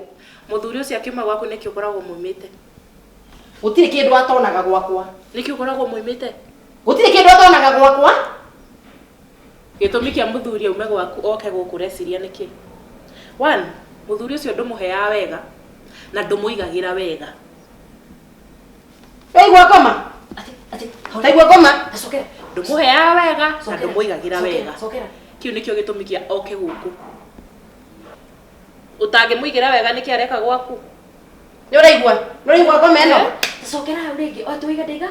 Speaker 11: Mũthuri ũcio akiuma gwaku nĩkĩo ũkoragwo mumĩte.
Speaker 1: Gũtirĩ kĩndũ atonaga gwakwa.
Speaker 11: Nĩkĩo ũkoragwo mumĩte?
Speaker 1: Gũtirĩ kĩndũ atonaga gwakwa.
Speaker 11: Gĩtũmi kĩa mũthuri aume gwaku oke gũkũ ũreciria nĩkĩ? One, mũthuri ũcio ndũmũheaga wega na ndũmũigagĩra wega.
Speaker 1: Waigua ngoma? Taigua ngoma?
Speaker 11: Ndũmũheaga wega na ndũmũigagĩra wega.
Speaker 4: Cokera.
Speaker 11: Kĩu nĩkĩo gĩtũmi kĩa oke gũkũ. Ũtangĩmũigĩra wega nĩkĩ areka gwaku?
Speaker 1: Nĩ ũraigua? Nĩ ũraigua ngoma ĩno?
Speaker 4: Cokera hau rĩngĩ. O tũiga ndaiga.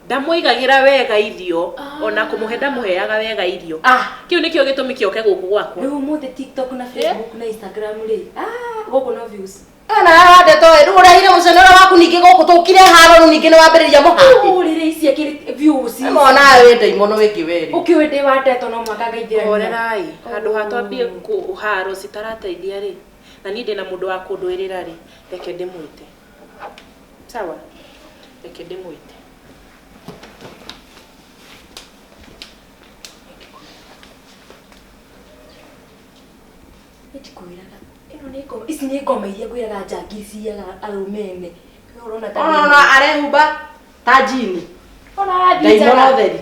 Speaker 11: Ndamũigagĩra wega irio ona kũmũhe ndamũheaga wega irio. Kĩu nĩkĩo gĩtũmi kĩa oke gũkũ gwakwa.
Speaker 4: Rĩu ũmũthĩ TikTok na Facebook na Instagram rĩ. Ah, gũkũ no views.
Speaker 1: Ana ndeto rĩu ũrehire mũcene ũrĩa waku ningĩ gũkũ tũkire haro rĩu ningĩ nĩ wambĩrĩria mũhati.
Speaker 4: Ũrĩrĩ ici akĩrĩ views.
Speaker 1: Mona wĩ ndaimono wĩngĩ werĩ.
Speaker 4: Ũkĩũĩ ndĩ wa ndeto no mũhaka ngaingĩrania.
Speaker 11: Horerai, handũ ha twambie haro citarateithia rĩ, na niĩ ndĩna mũndũ wa kũndũĩrĩra rĩ, reke ndĩmwĩte. Sawa? Reke ndĩmwĩte.
Speaker 4: Ndikwĩraga. Ĩno nĩ ngoma. Ici nĩ ngoma iria ngwĩraga njangiri ciiyaga arũme ene. Ũrona ta
Speaker 1: Ona arehumba ta jini.
Speaker 4: Ona arathiĩ
Speaker 1: Ndaimono
Speaker 4: njaga.
Speaker 1: theri.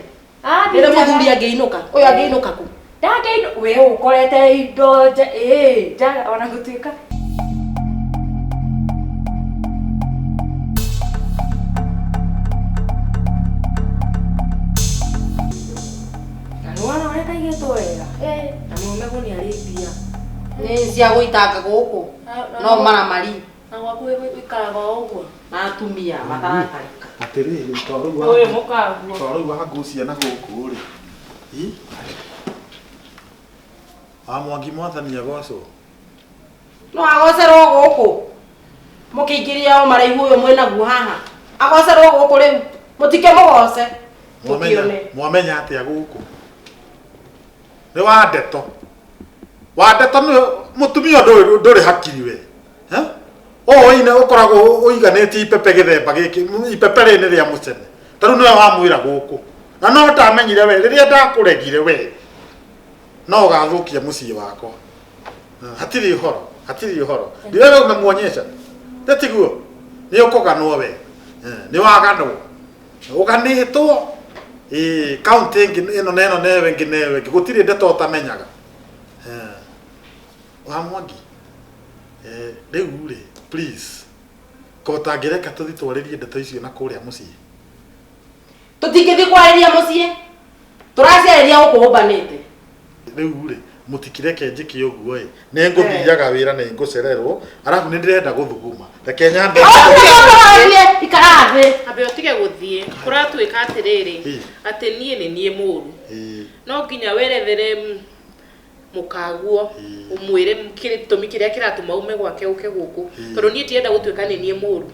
Speaker 4: Arathiĩ
Speaker 1: Rĩrĩa
Speaker 4: njaga.
Speaker 1: mũthuri angĩinũka, ũyũ angĩinũka kũ?
Speaker 4: Ndangĩinũ we ũkorete indo nja ĩĩ njaga ona gũtuĩka. Na nĩwona ũrĩa kaigĩtwo wega. Na mũrũme guo nĩ arĩ mbia.
Speaker 1: Nĩ cia gũitanga gũkũ. No maramari
Speaker 4: Na gwaku wĩikaraga o ũguo.
Speaker 1: na atumia mataratarĩka.
Speaker 2: Atĩrĩrĩ,
Speaker 11: Ũyũ mũkaguo.
Speaker 2: twarĩu wa ngũ ciana gũkũ rĩ. Ĩ? Wa Mwangi mwathani agocwo.
Speaker 1: No agocerwo gũkũ. Mũkĩingĩria o maraihu ũyũ mwĩnaguo haha. Agocerwo gũkũ rĩu. Mũtike mũgoce.
Speaker 2: Mwamenya
Speaker 1: Tũkĩone.
Speaker 2: mwamenya atĩa gũkũ? Nĩ wa ndeto. Wa ndeto nĩ mũtumia ndũrĩ hakiri we. Eh? Ũũ ine ũkoragwo ũiganĩtie ipepe gĩthemba gĩkĩ, ipepe rĩrĩ nĩ rĩa mũcene. Ta rĩu nĩwe wamwĩra gũkũ. Na no ndamenyire we, rĩrĩa ndakũregire we, no ũgathũkia mũciĩ wakwa. Hatirĩ ũhoro, hatirĩ ũhoro. Ndiwe umemuonyesha. Tiguo? Nĩ ũkũganwo we. Nĩ waganwo. Ũganĩtwo. Ĩĩ, kaunti ĩngĩ ĩno na ĩno na ĩyo ĩngĩ na ĩyo ĩngĩ. Gũtirĩ ndeto ũtamenyaga. Wa Mwangi. Rĩu rĩ, please. Ko ũtangĩreka tũthiĩ twarĩrie ndeto icio na kũrĩa mũciĩ.
Speaker 1: Tũtingĩthiĩ kwarĩria mũciĩ. Tũraciarĩria gũkũ ũmbanĩte.
Speaker 2: Rĩu rĩ, mũtikireke njĩke ũguo ĩ. Nĩ ngũthiaga wĩra nĩ ngũcererwo, arabu nĩ ndĩrenda gũthuguma. Reke nyambe.
Speaker 1: Tũrarĩrie ikara thĩ.
Speaker 11: Ambe ũtige gũthiĩ kũratuĩka atĩrĩrĩ
Speaker 2: Ĩ.
Speaker 11: atĩ niĩ nĩ niĩ mũru
Speaker 2: Ĩ.
Speaker 11: no nginya werethere mũkaguo ũmwĩre gĩtũmi kĩrĩa kĩratũma ume gwake ũke gũkũ tondũ niĩ ndirenda gũtuĩka nĩ niĩ mũru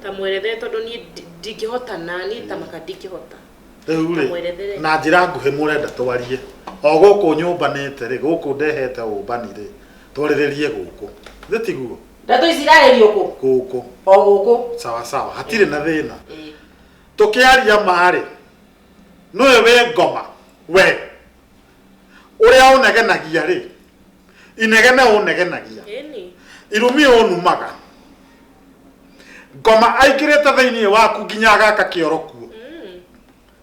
Speaker 11: ta mwerethere tondũ niĩ ndingĩhotana niĩ ta maka ndingĩhota.
Speaker 2: Rĩu rĩ,
Speaker 11: Tamwerethere.
Speaker 2: na njĩra nguhĩ mũrenda twarie o gũkũ nyũmbanĩte rĩ, gũkũ ndehete ũmbani rĩ, twarĩrĩrie gũkũ. Githĩ tiguo?
Speaker 1: Ndeto ici irarĩrio kũ?
Speaker 2: Gũkũ.
Speaker 1: O gũkũ.
Speaker 2: Sawa sawa, hatirĩ na thĩna. Tũkĩaria ma rĩ, nĩwe wĩ ngoma we ũrĩa ũnegenagia rĩ, inegene ũnegenagia,
Speaker 11: Ĩni.
Speaker 2: irumi ũnumaga, ngoma aingĩrĩte thĩinĩ waku nginya agaka kĩoro kuo,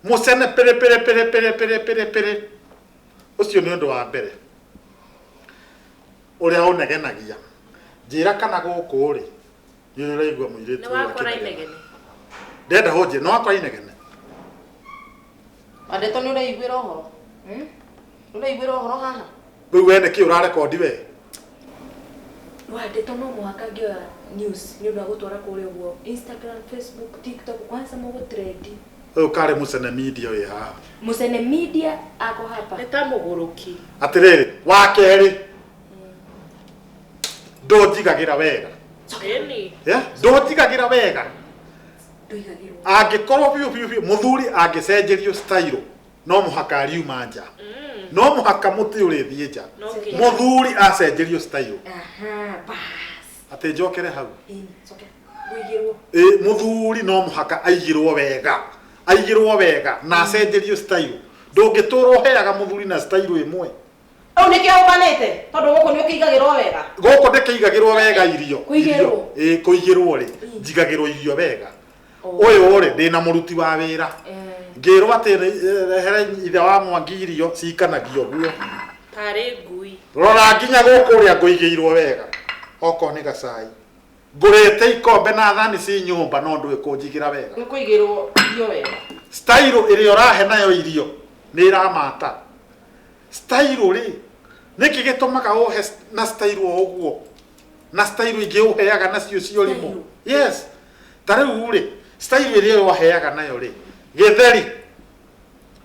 Speaker 2: mũcene pĩrĩ pĩrĩ pĩrĩ pĩrĩ pĩrĩ pĩrĩ pĩrĩ. Ũcio nĩ ũndũ wa mbere ũrĩa ũnegenagia. Njĩra kana gũkũ rĩ, nĩ ũraigua mũirĩtu
Speaker 11: Nĩ
Speaker 2: ũyũ
Speaker 11: wakora
Speaker 2: akĩnegena.
Speaker 11: inegene.
Speaker 2: Ndenda ũnjĩre, nĩ wakora inegene?
Speaker 1: Wandeto nĩ ũraiguĩra ũhoro? Nĩ ũraiguĩra ũhoro haha?
Speaker 2: Rĩu we nĩkĩ ũrarekondi we?
Speaker 4: Wandeto no mũhaka ngĩoya news nĩ ũndũ wa gũtwara kũrĩa ũguo Instagram, Facebook, TikTok kwanza mũgũtrendi.
Speaker 2: Ũyũ karĩ mũcene media wĩ haha.
Speaker 4: Mũcene media ako hapa.
Speaker 11: Nĩ ta mũgũrũki.
Speaker 2: Atĩrĩrĩ, wa kerĩ, ndũnjigagĩra wega.
Speaker 11: Ĩni.
Speaker 2: Yeah? Ndũnjigagĩra wega. Angĩkorwo biũ biũ biũ mũthuri angĩcenjerio style no mũhaka ariuma nja. No mũhaka mũtĩ ũrĩthiĩ nja.
Speaker 11: No nginya.
Speaker 2: Mũthuri acenjerio style.
Speaker 4: Aha, bas.
Speaker 2: Atĩ njokere hau.
Speaker 4: Ĩni, coke. Ngũigĩrwo.
Speaker 2: Ĩ, mũthuri no mũhaka aigĩrwo wega. Aigĩrwo wega na acenjerio style. Ndũngĩtũra ũheaga mũthuri na style ĩmwe.
Speaker 1: Rĩu nĩkĩo ũmbanĩte tondũ gũkũ nĩ ũkĩigagĩrwo wega.
Speaker 2: Gũkũ ndĩkĩigagĩrwo wega irio.
Speaker 1: Kũigĩrwo?
Speaker 2: Ĩ, kũigĩrwo rĩ, njigagĩrwo irio wega. Ũyũ rĩ, ndĩna mũruti wa wĩra. Ngĩrwo atĩ rehere ithe wa Mwangi irio cikanagio ũguo.
Speaker 11: Tarĩ ngui.
Speaker 2: Rora nginya gũkũ ũrĩa ngũigĩirwo wega. Okorwo nĩ gacai. Ngũrĩte ikombe na thani ci nyũmba no ndũĩ kũnjigĩra wega.
Speaker 1: Nĩ kũigĩrwo irio wega.
Speaker 2: Style ĩrĩa ũrahe nayo irio nĩ ĩramata. Style rĩ, nĩkĩ gĩtũmaga ũhe na style o ũguo? Na style ingĩ ũheaga nacio cia ũrimũ. Yes. Ta rĩu rĩ, style ĩrĩa ũheaga nayo rĩ, gĩtheri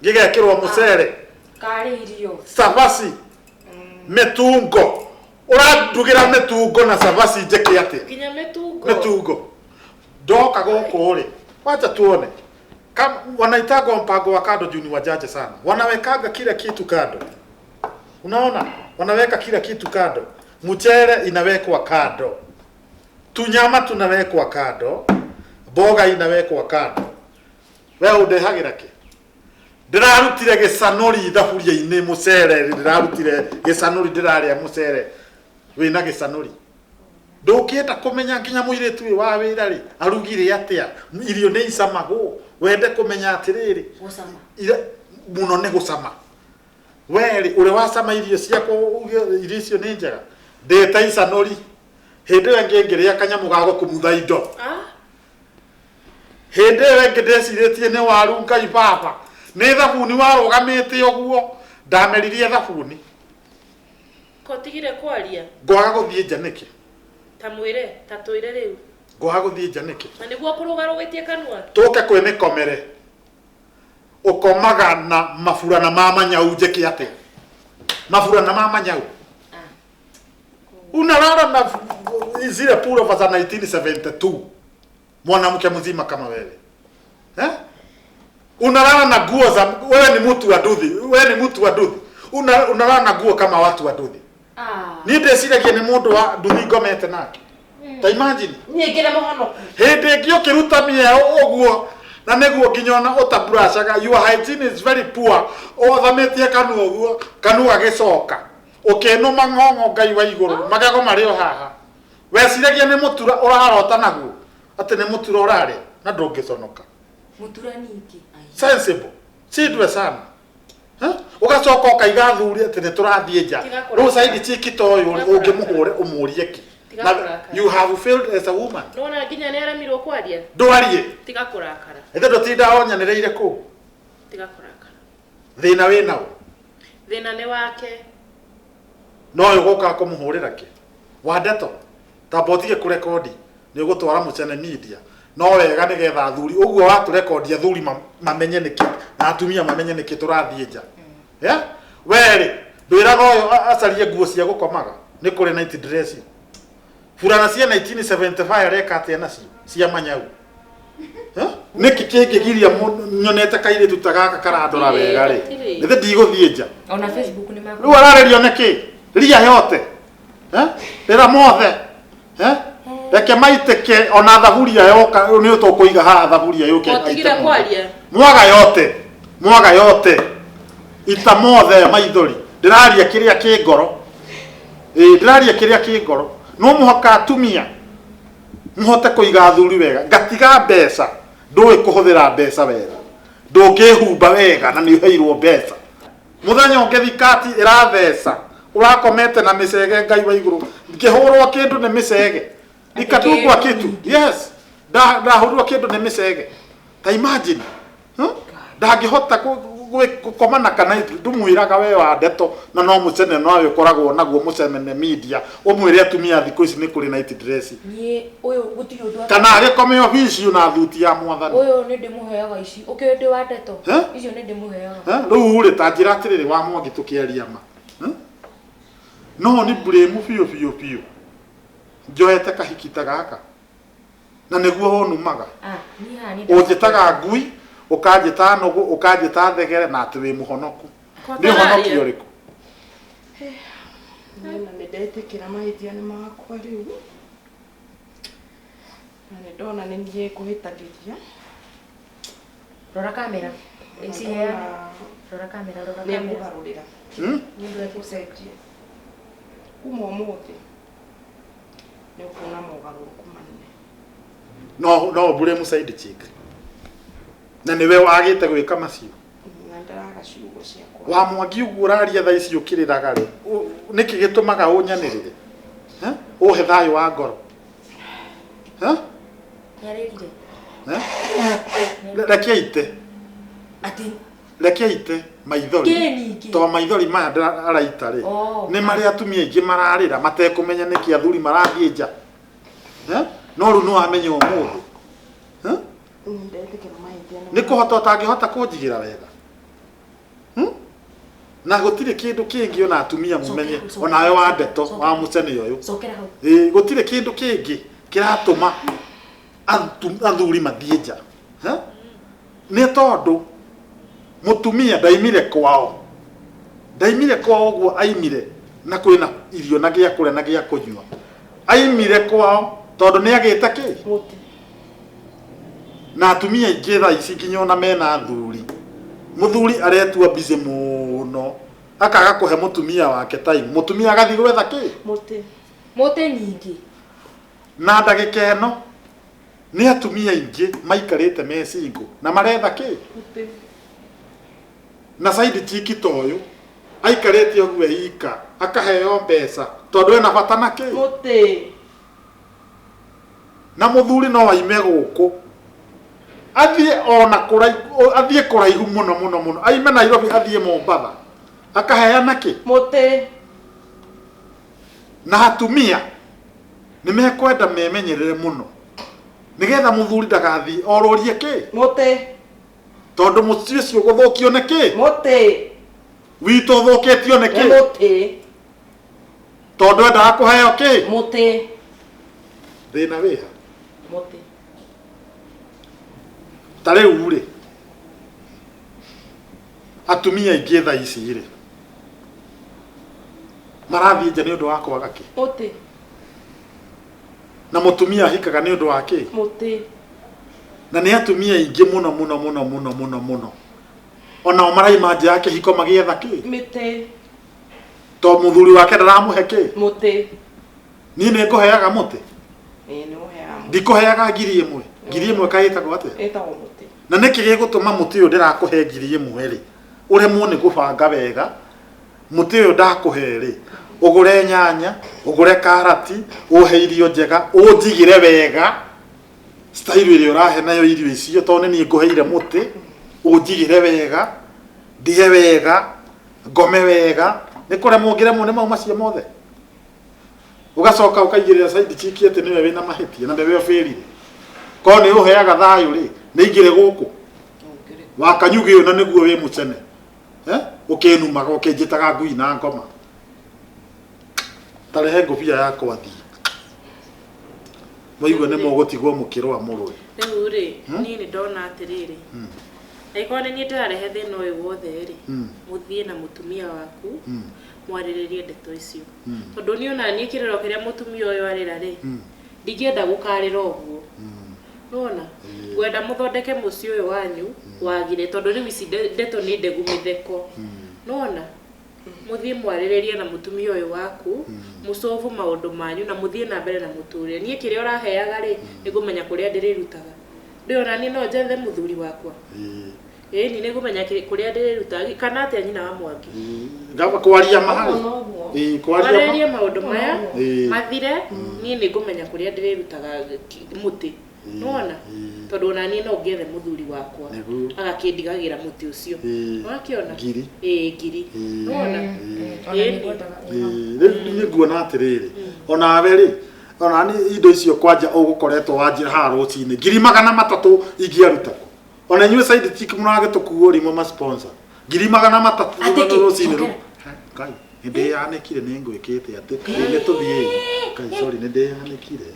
Speaker 2: gĩgekĩrwo mũcere,
Speaker 4: Karĩ irio.
Speaker 2: cabaci, mĩtungo. Ũrandugĩra mĩtungo na cabaci njĩke atĩa?
Speaker 11: Nginya mĩtungo.
Speaker 2: Mĩtungo. Ndoka gũkũ rĩ, wacha tuone. Kama wanaitagwa mpango wa kando juu ni wajaje sana. Wanawekanga kila kitu kando. Unaona? Wanaweka kila kitu kando. Mchele inawekwa kando. Tunyama tunawekwa kando. Mboga inawekwa kando. We ũndehagira kĩ? Ndĩrarutire gĩcanũri thaburia-inĩ mũcere, ndĩrarutire gĩcanũri ndĩrarĩa mũcere wĩna gĩcanũri. Ndũngĩenda kũmenya nginya mũirĩtu ũyũ wa wĩra rĩ arugire atĩa, irio nĩ icamagwo, wende kũmenya atĩrĩrĩ
Speaker 4: Gũcama.
Speaker 2: mũno nĩ gũcama. We rĩ ũrĩa wacama irio ciakwa uge irio icio nĩ njega, ndĩte icanũri. Hĩndĩ ĩyo ĩngĩ ngĩrĩa kanyamũ ga gũkumutha indo. Hĩndĩ ĩyo ĩngĩ ndecirĩtie nĩ waru Ngai baba, nĩ thabuni warũgamĩte ũguo, ndameririe thabuni.
Speaker 11: Kotigire kwaria.
Speaker 2: Ngwaga gũthiĩ nja nĩkĩ?
Speaker 11: Ta mwĩre, ta twĩre rĩu.
Speaker 2: Ngwaga gũthiĩ nja nĩkĩ?
Speaker 11: Na nĩguo kũrũgarũgĩtie kanua.
Speaker 2: Tũke kwĩ mĩkomere. Ũkomaga na maburana ma manyau njĩke atĩa? Maburana ma manyau. Unalala na zile pullover za 1972. Mwanamke mzima kama wewe. Eh? Unalala na nguo za wewe ni mtu wa duthi, wewe ni mtu wa duthi. Unalala na nguo kama watu wa duthi. Niĩ ndĩciragia nĩ mũndũ wa nduthi ngomete nake. Ta imagine.
Speaker 11: Niĩ ngĩre mũhonoku.
Speaker 2: Hĩndĩ ĩngĩ ũkĩruta mĩeo ũguo na nĩguo nginya ona ũtaburashaga, your hygiene is very poor. Ũthamĩtie kanua ũguo, kanua gagĩcoka. Ũkĩnũma ng'ong'o Ngai wa igũrũ, magego marĩ o haha. Weciragia nĩ mũtura ũrarota naguo, atĩ nĩ mũtura ũrarĩa na ndũngĩconoka.
Speaker 4: Mũtura ningĩ.
Speaker 2: Sensible. Shindwe sana. Eh? Ũgacoka ũkaiga athuri atĩ nĩ tũrathiĩ nja.
Speaker 11: Tiga kũrakara.
Speaker 2: Rĩu side chick ta ũyũ ũngĩmũhũre ũmũrie kĩ?
Speaker 11: Tiga
Speaker 2: Na
Speaker 11: kũrakara.
Speaker 2: you have failed as a woman.
Speaker 11: Nĩwona nginya nĩ aremirwo kwaria.
Speaker 2: Ndwarie.
Speaker 11: Tiga kũrakara.
Speaker 2: Ithe ndũtinda onyanĩrĩire kũu.
Speaker 11: Tiga kũrakara.
Speaker 2: Thĩna wĩ naũ.
Speaker 11: Thĩna nĩ wake.
Speaker 2: No ũyũ gũkaga kũmũhũrĩra kĩ? Wa ndeto. Tamba ũtige kũrekondi. Nĩ ũgũtwara mũcene media. No wega nĩgetha athuri ũguo watũrekondi athuri mamenye nĩkĩ na atumia mamenye nĩkĩ tũrathiĩ nja. Yeah? Werĩ, ndwĩraga ũyũ acarie nguo cia gũkomaga. Nĩ kũrĩ night dress. Burana cia 1975 areka atĩa nacio cia manyau. Nĩkĩ kĩngĩgiria nyonete kairĩtu ta gaka karandora wega rĩ? Githĩ ndigũthiĩ nja.
Speaker 4: Ona Facebook nĩ
Speaker 2: Rĩu ararĩrio nĩkĩ? Ria yote. Eh? Rĩra mothe. Eh? Reke maitĩke ona thaburia yoka nĩ tũkũiga haha thaburia yũke
Speaker 11: Watigire
Speaker 2: aite mothe.
Speaker 11: kwaria.
Speaker 2: Mwaga yote. Mwaga yote. Ita mothe maithori. Ndĩraria kĩrĩa kĩ ngoro. Ĩĩ ndĩraria kĩrĩa kĩ ngoro. No mũhaka atumia mũhote kũiga athuri wega. Ngatiga mbeca. Ndũĩ kũhũthĩra mbeca wega. Ndũngĩhumba wega na nĩ ũheirwo mbeca. Mũthenya ũngĩ thikati ĩratheca. Ũrakomete na mĩcege Ngai wa igũrũ. Ngĩhũrwo kĩndũ nĩ mĩcege. Ikatungwa kitu. Yes. Ndahũrirwo kĩndũ nĩ mĩcege. Ta imagine. Ndangĩhota gũkoma na kana ndũmwĩraga we wa ndeto na no mũcene no ũkoragwo naguo mũcene media ũmwĩre atumia thikũ ici nĩ kũrĩ night dress.
Speaker 4: Niĩ ũyũ gũtirĩ ũndũ
Speaker 2: Kana agĩkome obici na thuti ya mwathani.
Speaker 4: Ũyũ nĩ ndĩmũheaga ici. Ũkĩũĩ ndĩ wa ndeto.
Speaker 2: Eh?
Speaker 4: Icio nĩ ndĩmũheaga.
Speaker 2: Eh? Rĩu rĩ ta njĩra atĩrĩrĩ wa Mwangi tũkĩaria ma. No nĩ blame biũ biũ biũ. Njoete kahiki ta gaka. Na nĩguo ũnumaga.
Speaker 4: Niĩ haha nĩ
Speaker 2: Ũnjĩtaga ngui, ũkanjĩta nũgũ, ũkanjĩta thegere na atĩ wĩ mũhonoku. Nĩ ũhonokio ũrĩkũ?
Speaker 12: Niĩ na nĩndetĩkĩra mahĩtia nĩ makwa rĩu. Na nĩndona nĩ niĩ ngũhĩtagĩria.
Speaker 4: Rora kamera. Ĩciheane. Rora kamera, rora
Speaker 12: Nĩ
Speaker 4: kamera.
Speaker 12: ngũgarũrĩra. Nĩ ngũcenjia. Kuma ũmũthĩ nĩ ũkuona mogarũrũku manene.
Speaker 2: No blame side chick. Na nĩwe wagĩte gwĩka macio.
Speaker 12: Na ndĩraga ciugo cia kwaria.
Speaker 2: Wa Mwangi ũguo ũraria thaa ici ũkĩrĩraga rĩ, nĩkĩ gĩtũmaga ũnyanĩrĩre? Eh? Ũhe thayũ wa ngoro. Eh?
Speaker 4: Nĩarĩrire.
Speaker 2: Eh? Reke aite.
Speaker 4: Atĩ
Speaker 2: Reke aite maithori.
Speaker 4: Kĩ ningĩ?
Speaker 2: To maithori maya araita rĩ.
Speaker 4: Oh.
Speaker 2: Nĩ marĩa atumia aingĩ mararĩra matekũmenya nĩkĩ athuri marathiĩ nja. Eh? No rĩu nĩ wamenya ũmũthĩ. Eh?
Speaker 12: Nĩndetĩkĩra mahĩtia
Speaker 2: Nĩ kũhota ũtangĩhota kũnjigĩra wega. Na gũtirĩ kĩndũ kĩngĩ ona atumia mũmenye onawe wa ndeto wa mũcene ũyũ.
Speaker 4: Cokera hau.
Speaker 2: Ĩĩ gũtirĩ kĩndũ kĩngĩ kĩratũma athuri mathiĩ nja. Nĩ tondũ mũtumia ndaimire kwao. Ndaimire kwao ũguo aimire na kwĩna irio na gĩa kũrĩa na gĩa kũnyua. Aimire kwao tondũ nĩ agĩte kĩ? Na atumia aingĩ thaa ici nginya ona mena athuri. Mũthuri aretua busy mũno akaga kũhe mũtumia wake time. Mũtumia agathiĩ gwetha kĩ?
Speaker 12: Mũtĩ.
Speaker 4: Mũtĩ ningĩ.
Speaker 2: Na ndagĩka ĩno nĩ atumia aingĩ maikarĩte me single na maretha kĩ?
Speaker 12: Mũtĩ.
Speaker 2: Na side chick ta ũyũ aikarĩte ũguo ika akaheo mbeca tondũ ena bata na kĩ?
Speaker 12: Mũtĩ.
Speaker 2: Na mũthuri no aime gũkũ athiĩ ona kũraihu, athiĩ kũraihu mũno mũno mũno, aime Nairobi athiĩ Mombatha akaheana kĩ?
Speaker 12: Mũtĩ.
Speaker 2: Na atumia nĩ mekwenda memenyerere mũno nĩgetha mũthuri ndagathiĩ orũrie kĩ?
Speaker 12: Mũtĩ.
Speaker 2: Tondũ mũciĩ ũcio ũgũthũkio nĩ kĩ?
Speaker 12: Mũtĩ.
Speaker 2: Witũ ũthũkĩtio nĩ
Speaker 1: Nĩ
Speaker 2: kĩ?
Speaker 1: mũtĩ.
Speaker 2: Tondũ endaga kũheo kĩ?
Speaker 1: Mũtĩ.
Speaker 2: Thĩna wĩha?
Speaker 1: Mũtĩ.
Speaker 2: Ta rĩu rĩ, atumia aingĩ thaa ici rĩ, marathiĩ nja nĩ ũndũ wa kwaga kĩ?
Speaker 11: Mũtĩ.
Speaker 2: Na mũtumia ahikaga nĩ ũndũ wa kĩ?
Speaker 11: Mũtĩ.
Speaker 2: Na nĩ atumia aingĩ mũno mũno mũno mũno mũno mũno onao maraima nja ya kĩhiko magĩetha kĩ?
Speaker 11: Mĩtĩ.
Speaker 2: To mũthuri wake ndaramũhe kĩ?
Speaker 11: Mũtĩ.
Speaker 2: Niĩ nĩ ngũheaga mũtĩ?
Speaker 1: Ĩĩ nĩ ũheaga mũtĩ.
Speaker 2: Ndikũheaga 1000. 1000 kaĩtagwo atĩa?
Speaker 1: Ĩtagwo mũtĩ.
Speaker 2: Na nĩkĩ gĩgũtũma mũtĩ ũyũ ndĩrakũhe 1000 rĩ, ũremwo nĩ gũbanga wega? Mũtĩ ũyũ ndakũhe rĩ, ũgũre nyanya, ũgũre karati, ũhe irio njega, ũnjigĩre wega, style ĩrĩa ũrahe nayo irio icio, tondũ nĩ niĩ ngũheire mũtĩ, ũnjigĩre wega, ndĩe wega, ngome wega, nĩ kũremwo ũngĩremwo nĩ mau macio mothe? Ũgacoka ũkaigĩrĩra side chick atĩ nĩwe wĩna mahĩtia na nĩwe ũbĩrire. Korwo nĩ ũheaga thayũ rĩ, nĩ ingĩrĩ gũkũ. Wakanyugĩ ũyũ na nĩguo wĩ mũcene. Eh? Ũkĩnumaga ũkĩnjĩtaga ngui na ngoma. Ta rehe ngũbia yakwa thiĩ. Mwaigua nĩ mũgũtigwo mũkĩrũa mũrũe.
Speaker 11: Rĩu rĩ, niĩ nĩ ndona atĩrĩrĩ, angĩkorwo nĩ niĩ ndĩrarehe thĩna ũyũ wothe rĩ, mũthiĩ na mũtumia waku, mwarĩrĩrie ndeto icio. Tondũ niĩ ona niĩ kĩrĩro kĩrĩa mũtumia ũyũ arĩra rĩ, ndingĩenda gũkarĩra ũguo. Nĩwona? Ngwenda mũthondeke mũciĩ ũyũ wanyu wagĩre tondũ rĩu ici ndeto nĩ ndegu mĩtheko. Nĩwona? Mũthiĩ mwarĩrĩrie na mũtumia ũyũ waku, mũcobu maũndũ manyu na mũthiĩ na mbere na mũtũrĩre. Niĩ kĩrĩa ũraheaga rĩ, nĩngũmenya kũrĩa ndĩrĩrutaga. Ndũĩ ona niĩ no njethe mũthuri wakwa? Ĩni nĩngũmenya kũrĩa ndĩrĩrutaga kana atĩa nyina wa Mwangi?
Speaker 2: Ngamba kwaria ma rĩ. Ĩĩ kwaria ma.
Speaker 11: Mwarĩrĩrie maũndũ maya mathire, niĩ nĩngũmenya kũrĩa ndĩrĩrutaga mũtĩ. Nĩwona? Tondũ ona niĩ no ngĩethe mũthuri wakwa
Speaker 2: Nĩguo.
Speaker 11: agakĩndigagĩra mũtĩ ũcio.
Speaker 2: Ĩĩ.
Speaker 11: Nĩwakĩona?
Speaker 2: Ngiri.
Speaker 11: Ĩĩ ngiri. Nĩwona?
Speaker 2: Ĩĩ. Ĩĩ, rĩu niĩ nguona atĩrĩrĩ, onawe rĩ, ona niĩ indo icio kwanja ũgũkoretwo wanjĩra haha rũcinĩ, 300,000 ingĩaruta kũ? Ona inyuĩ side chick mũragĩtũkua ũrimũ ma sponsor. 300,000
Speaker 4: Atĩ kĩ?
Speaker 2: rũcinĩ rũ. Ngai, nĩ ndĩyanĩkire nĩ ngwĩkĩte atĩ, ĩ nĩ tũthiĩi. Ngai, sorry, nĩ ndĩyanĩkire.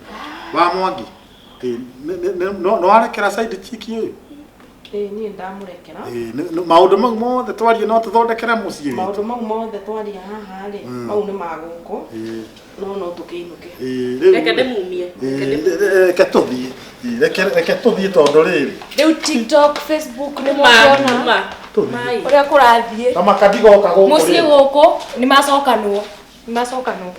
Speaker 2: Wa Mwangi, ĩ, nĩ warekera side chick ũyũ?
Speaker 1: Ĩĩ niĩ ndamũrekera.
Speaker 2: Ĩ, maũndũ mau mothe twarie no tũthondekere mũciĩ witũ.
Speaker 1: Maũndũ mau mothe twaria haha rĩ, mau nĩ ma gũkũ, no no tũkĩinũke.
Speaker 2: Ĩ, rĩu-
Speaker 11: Reke ndĩmumie.
Speaker 2: Ĩ, reke tũthiĩ. Ĩ, reke tũthiĩ tondũ rĩrĩ
Speaker 4: Rĩu TikTok, Facebook nĩ
Speaker 11: Ma,
Speaker 4: mũkuona
Speaker 11: ma.
Speaker 2: Tũthiĩ.
Speaker 4: ũrĩa kũrathiĩ.
Speaker 2: Na makandigoka gũkũ
Speaker 4: Mũciĩ
Speaker 2: rĩ.
Speaker 4: gũkũ nĩ macokanwo. Nĩ macokanwo.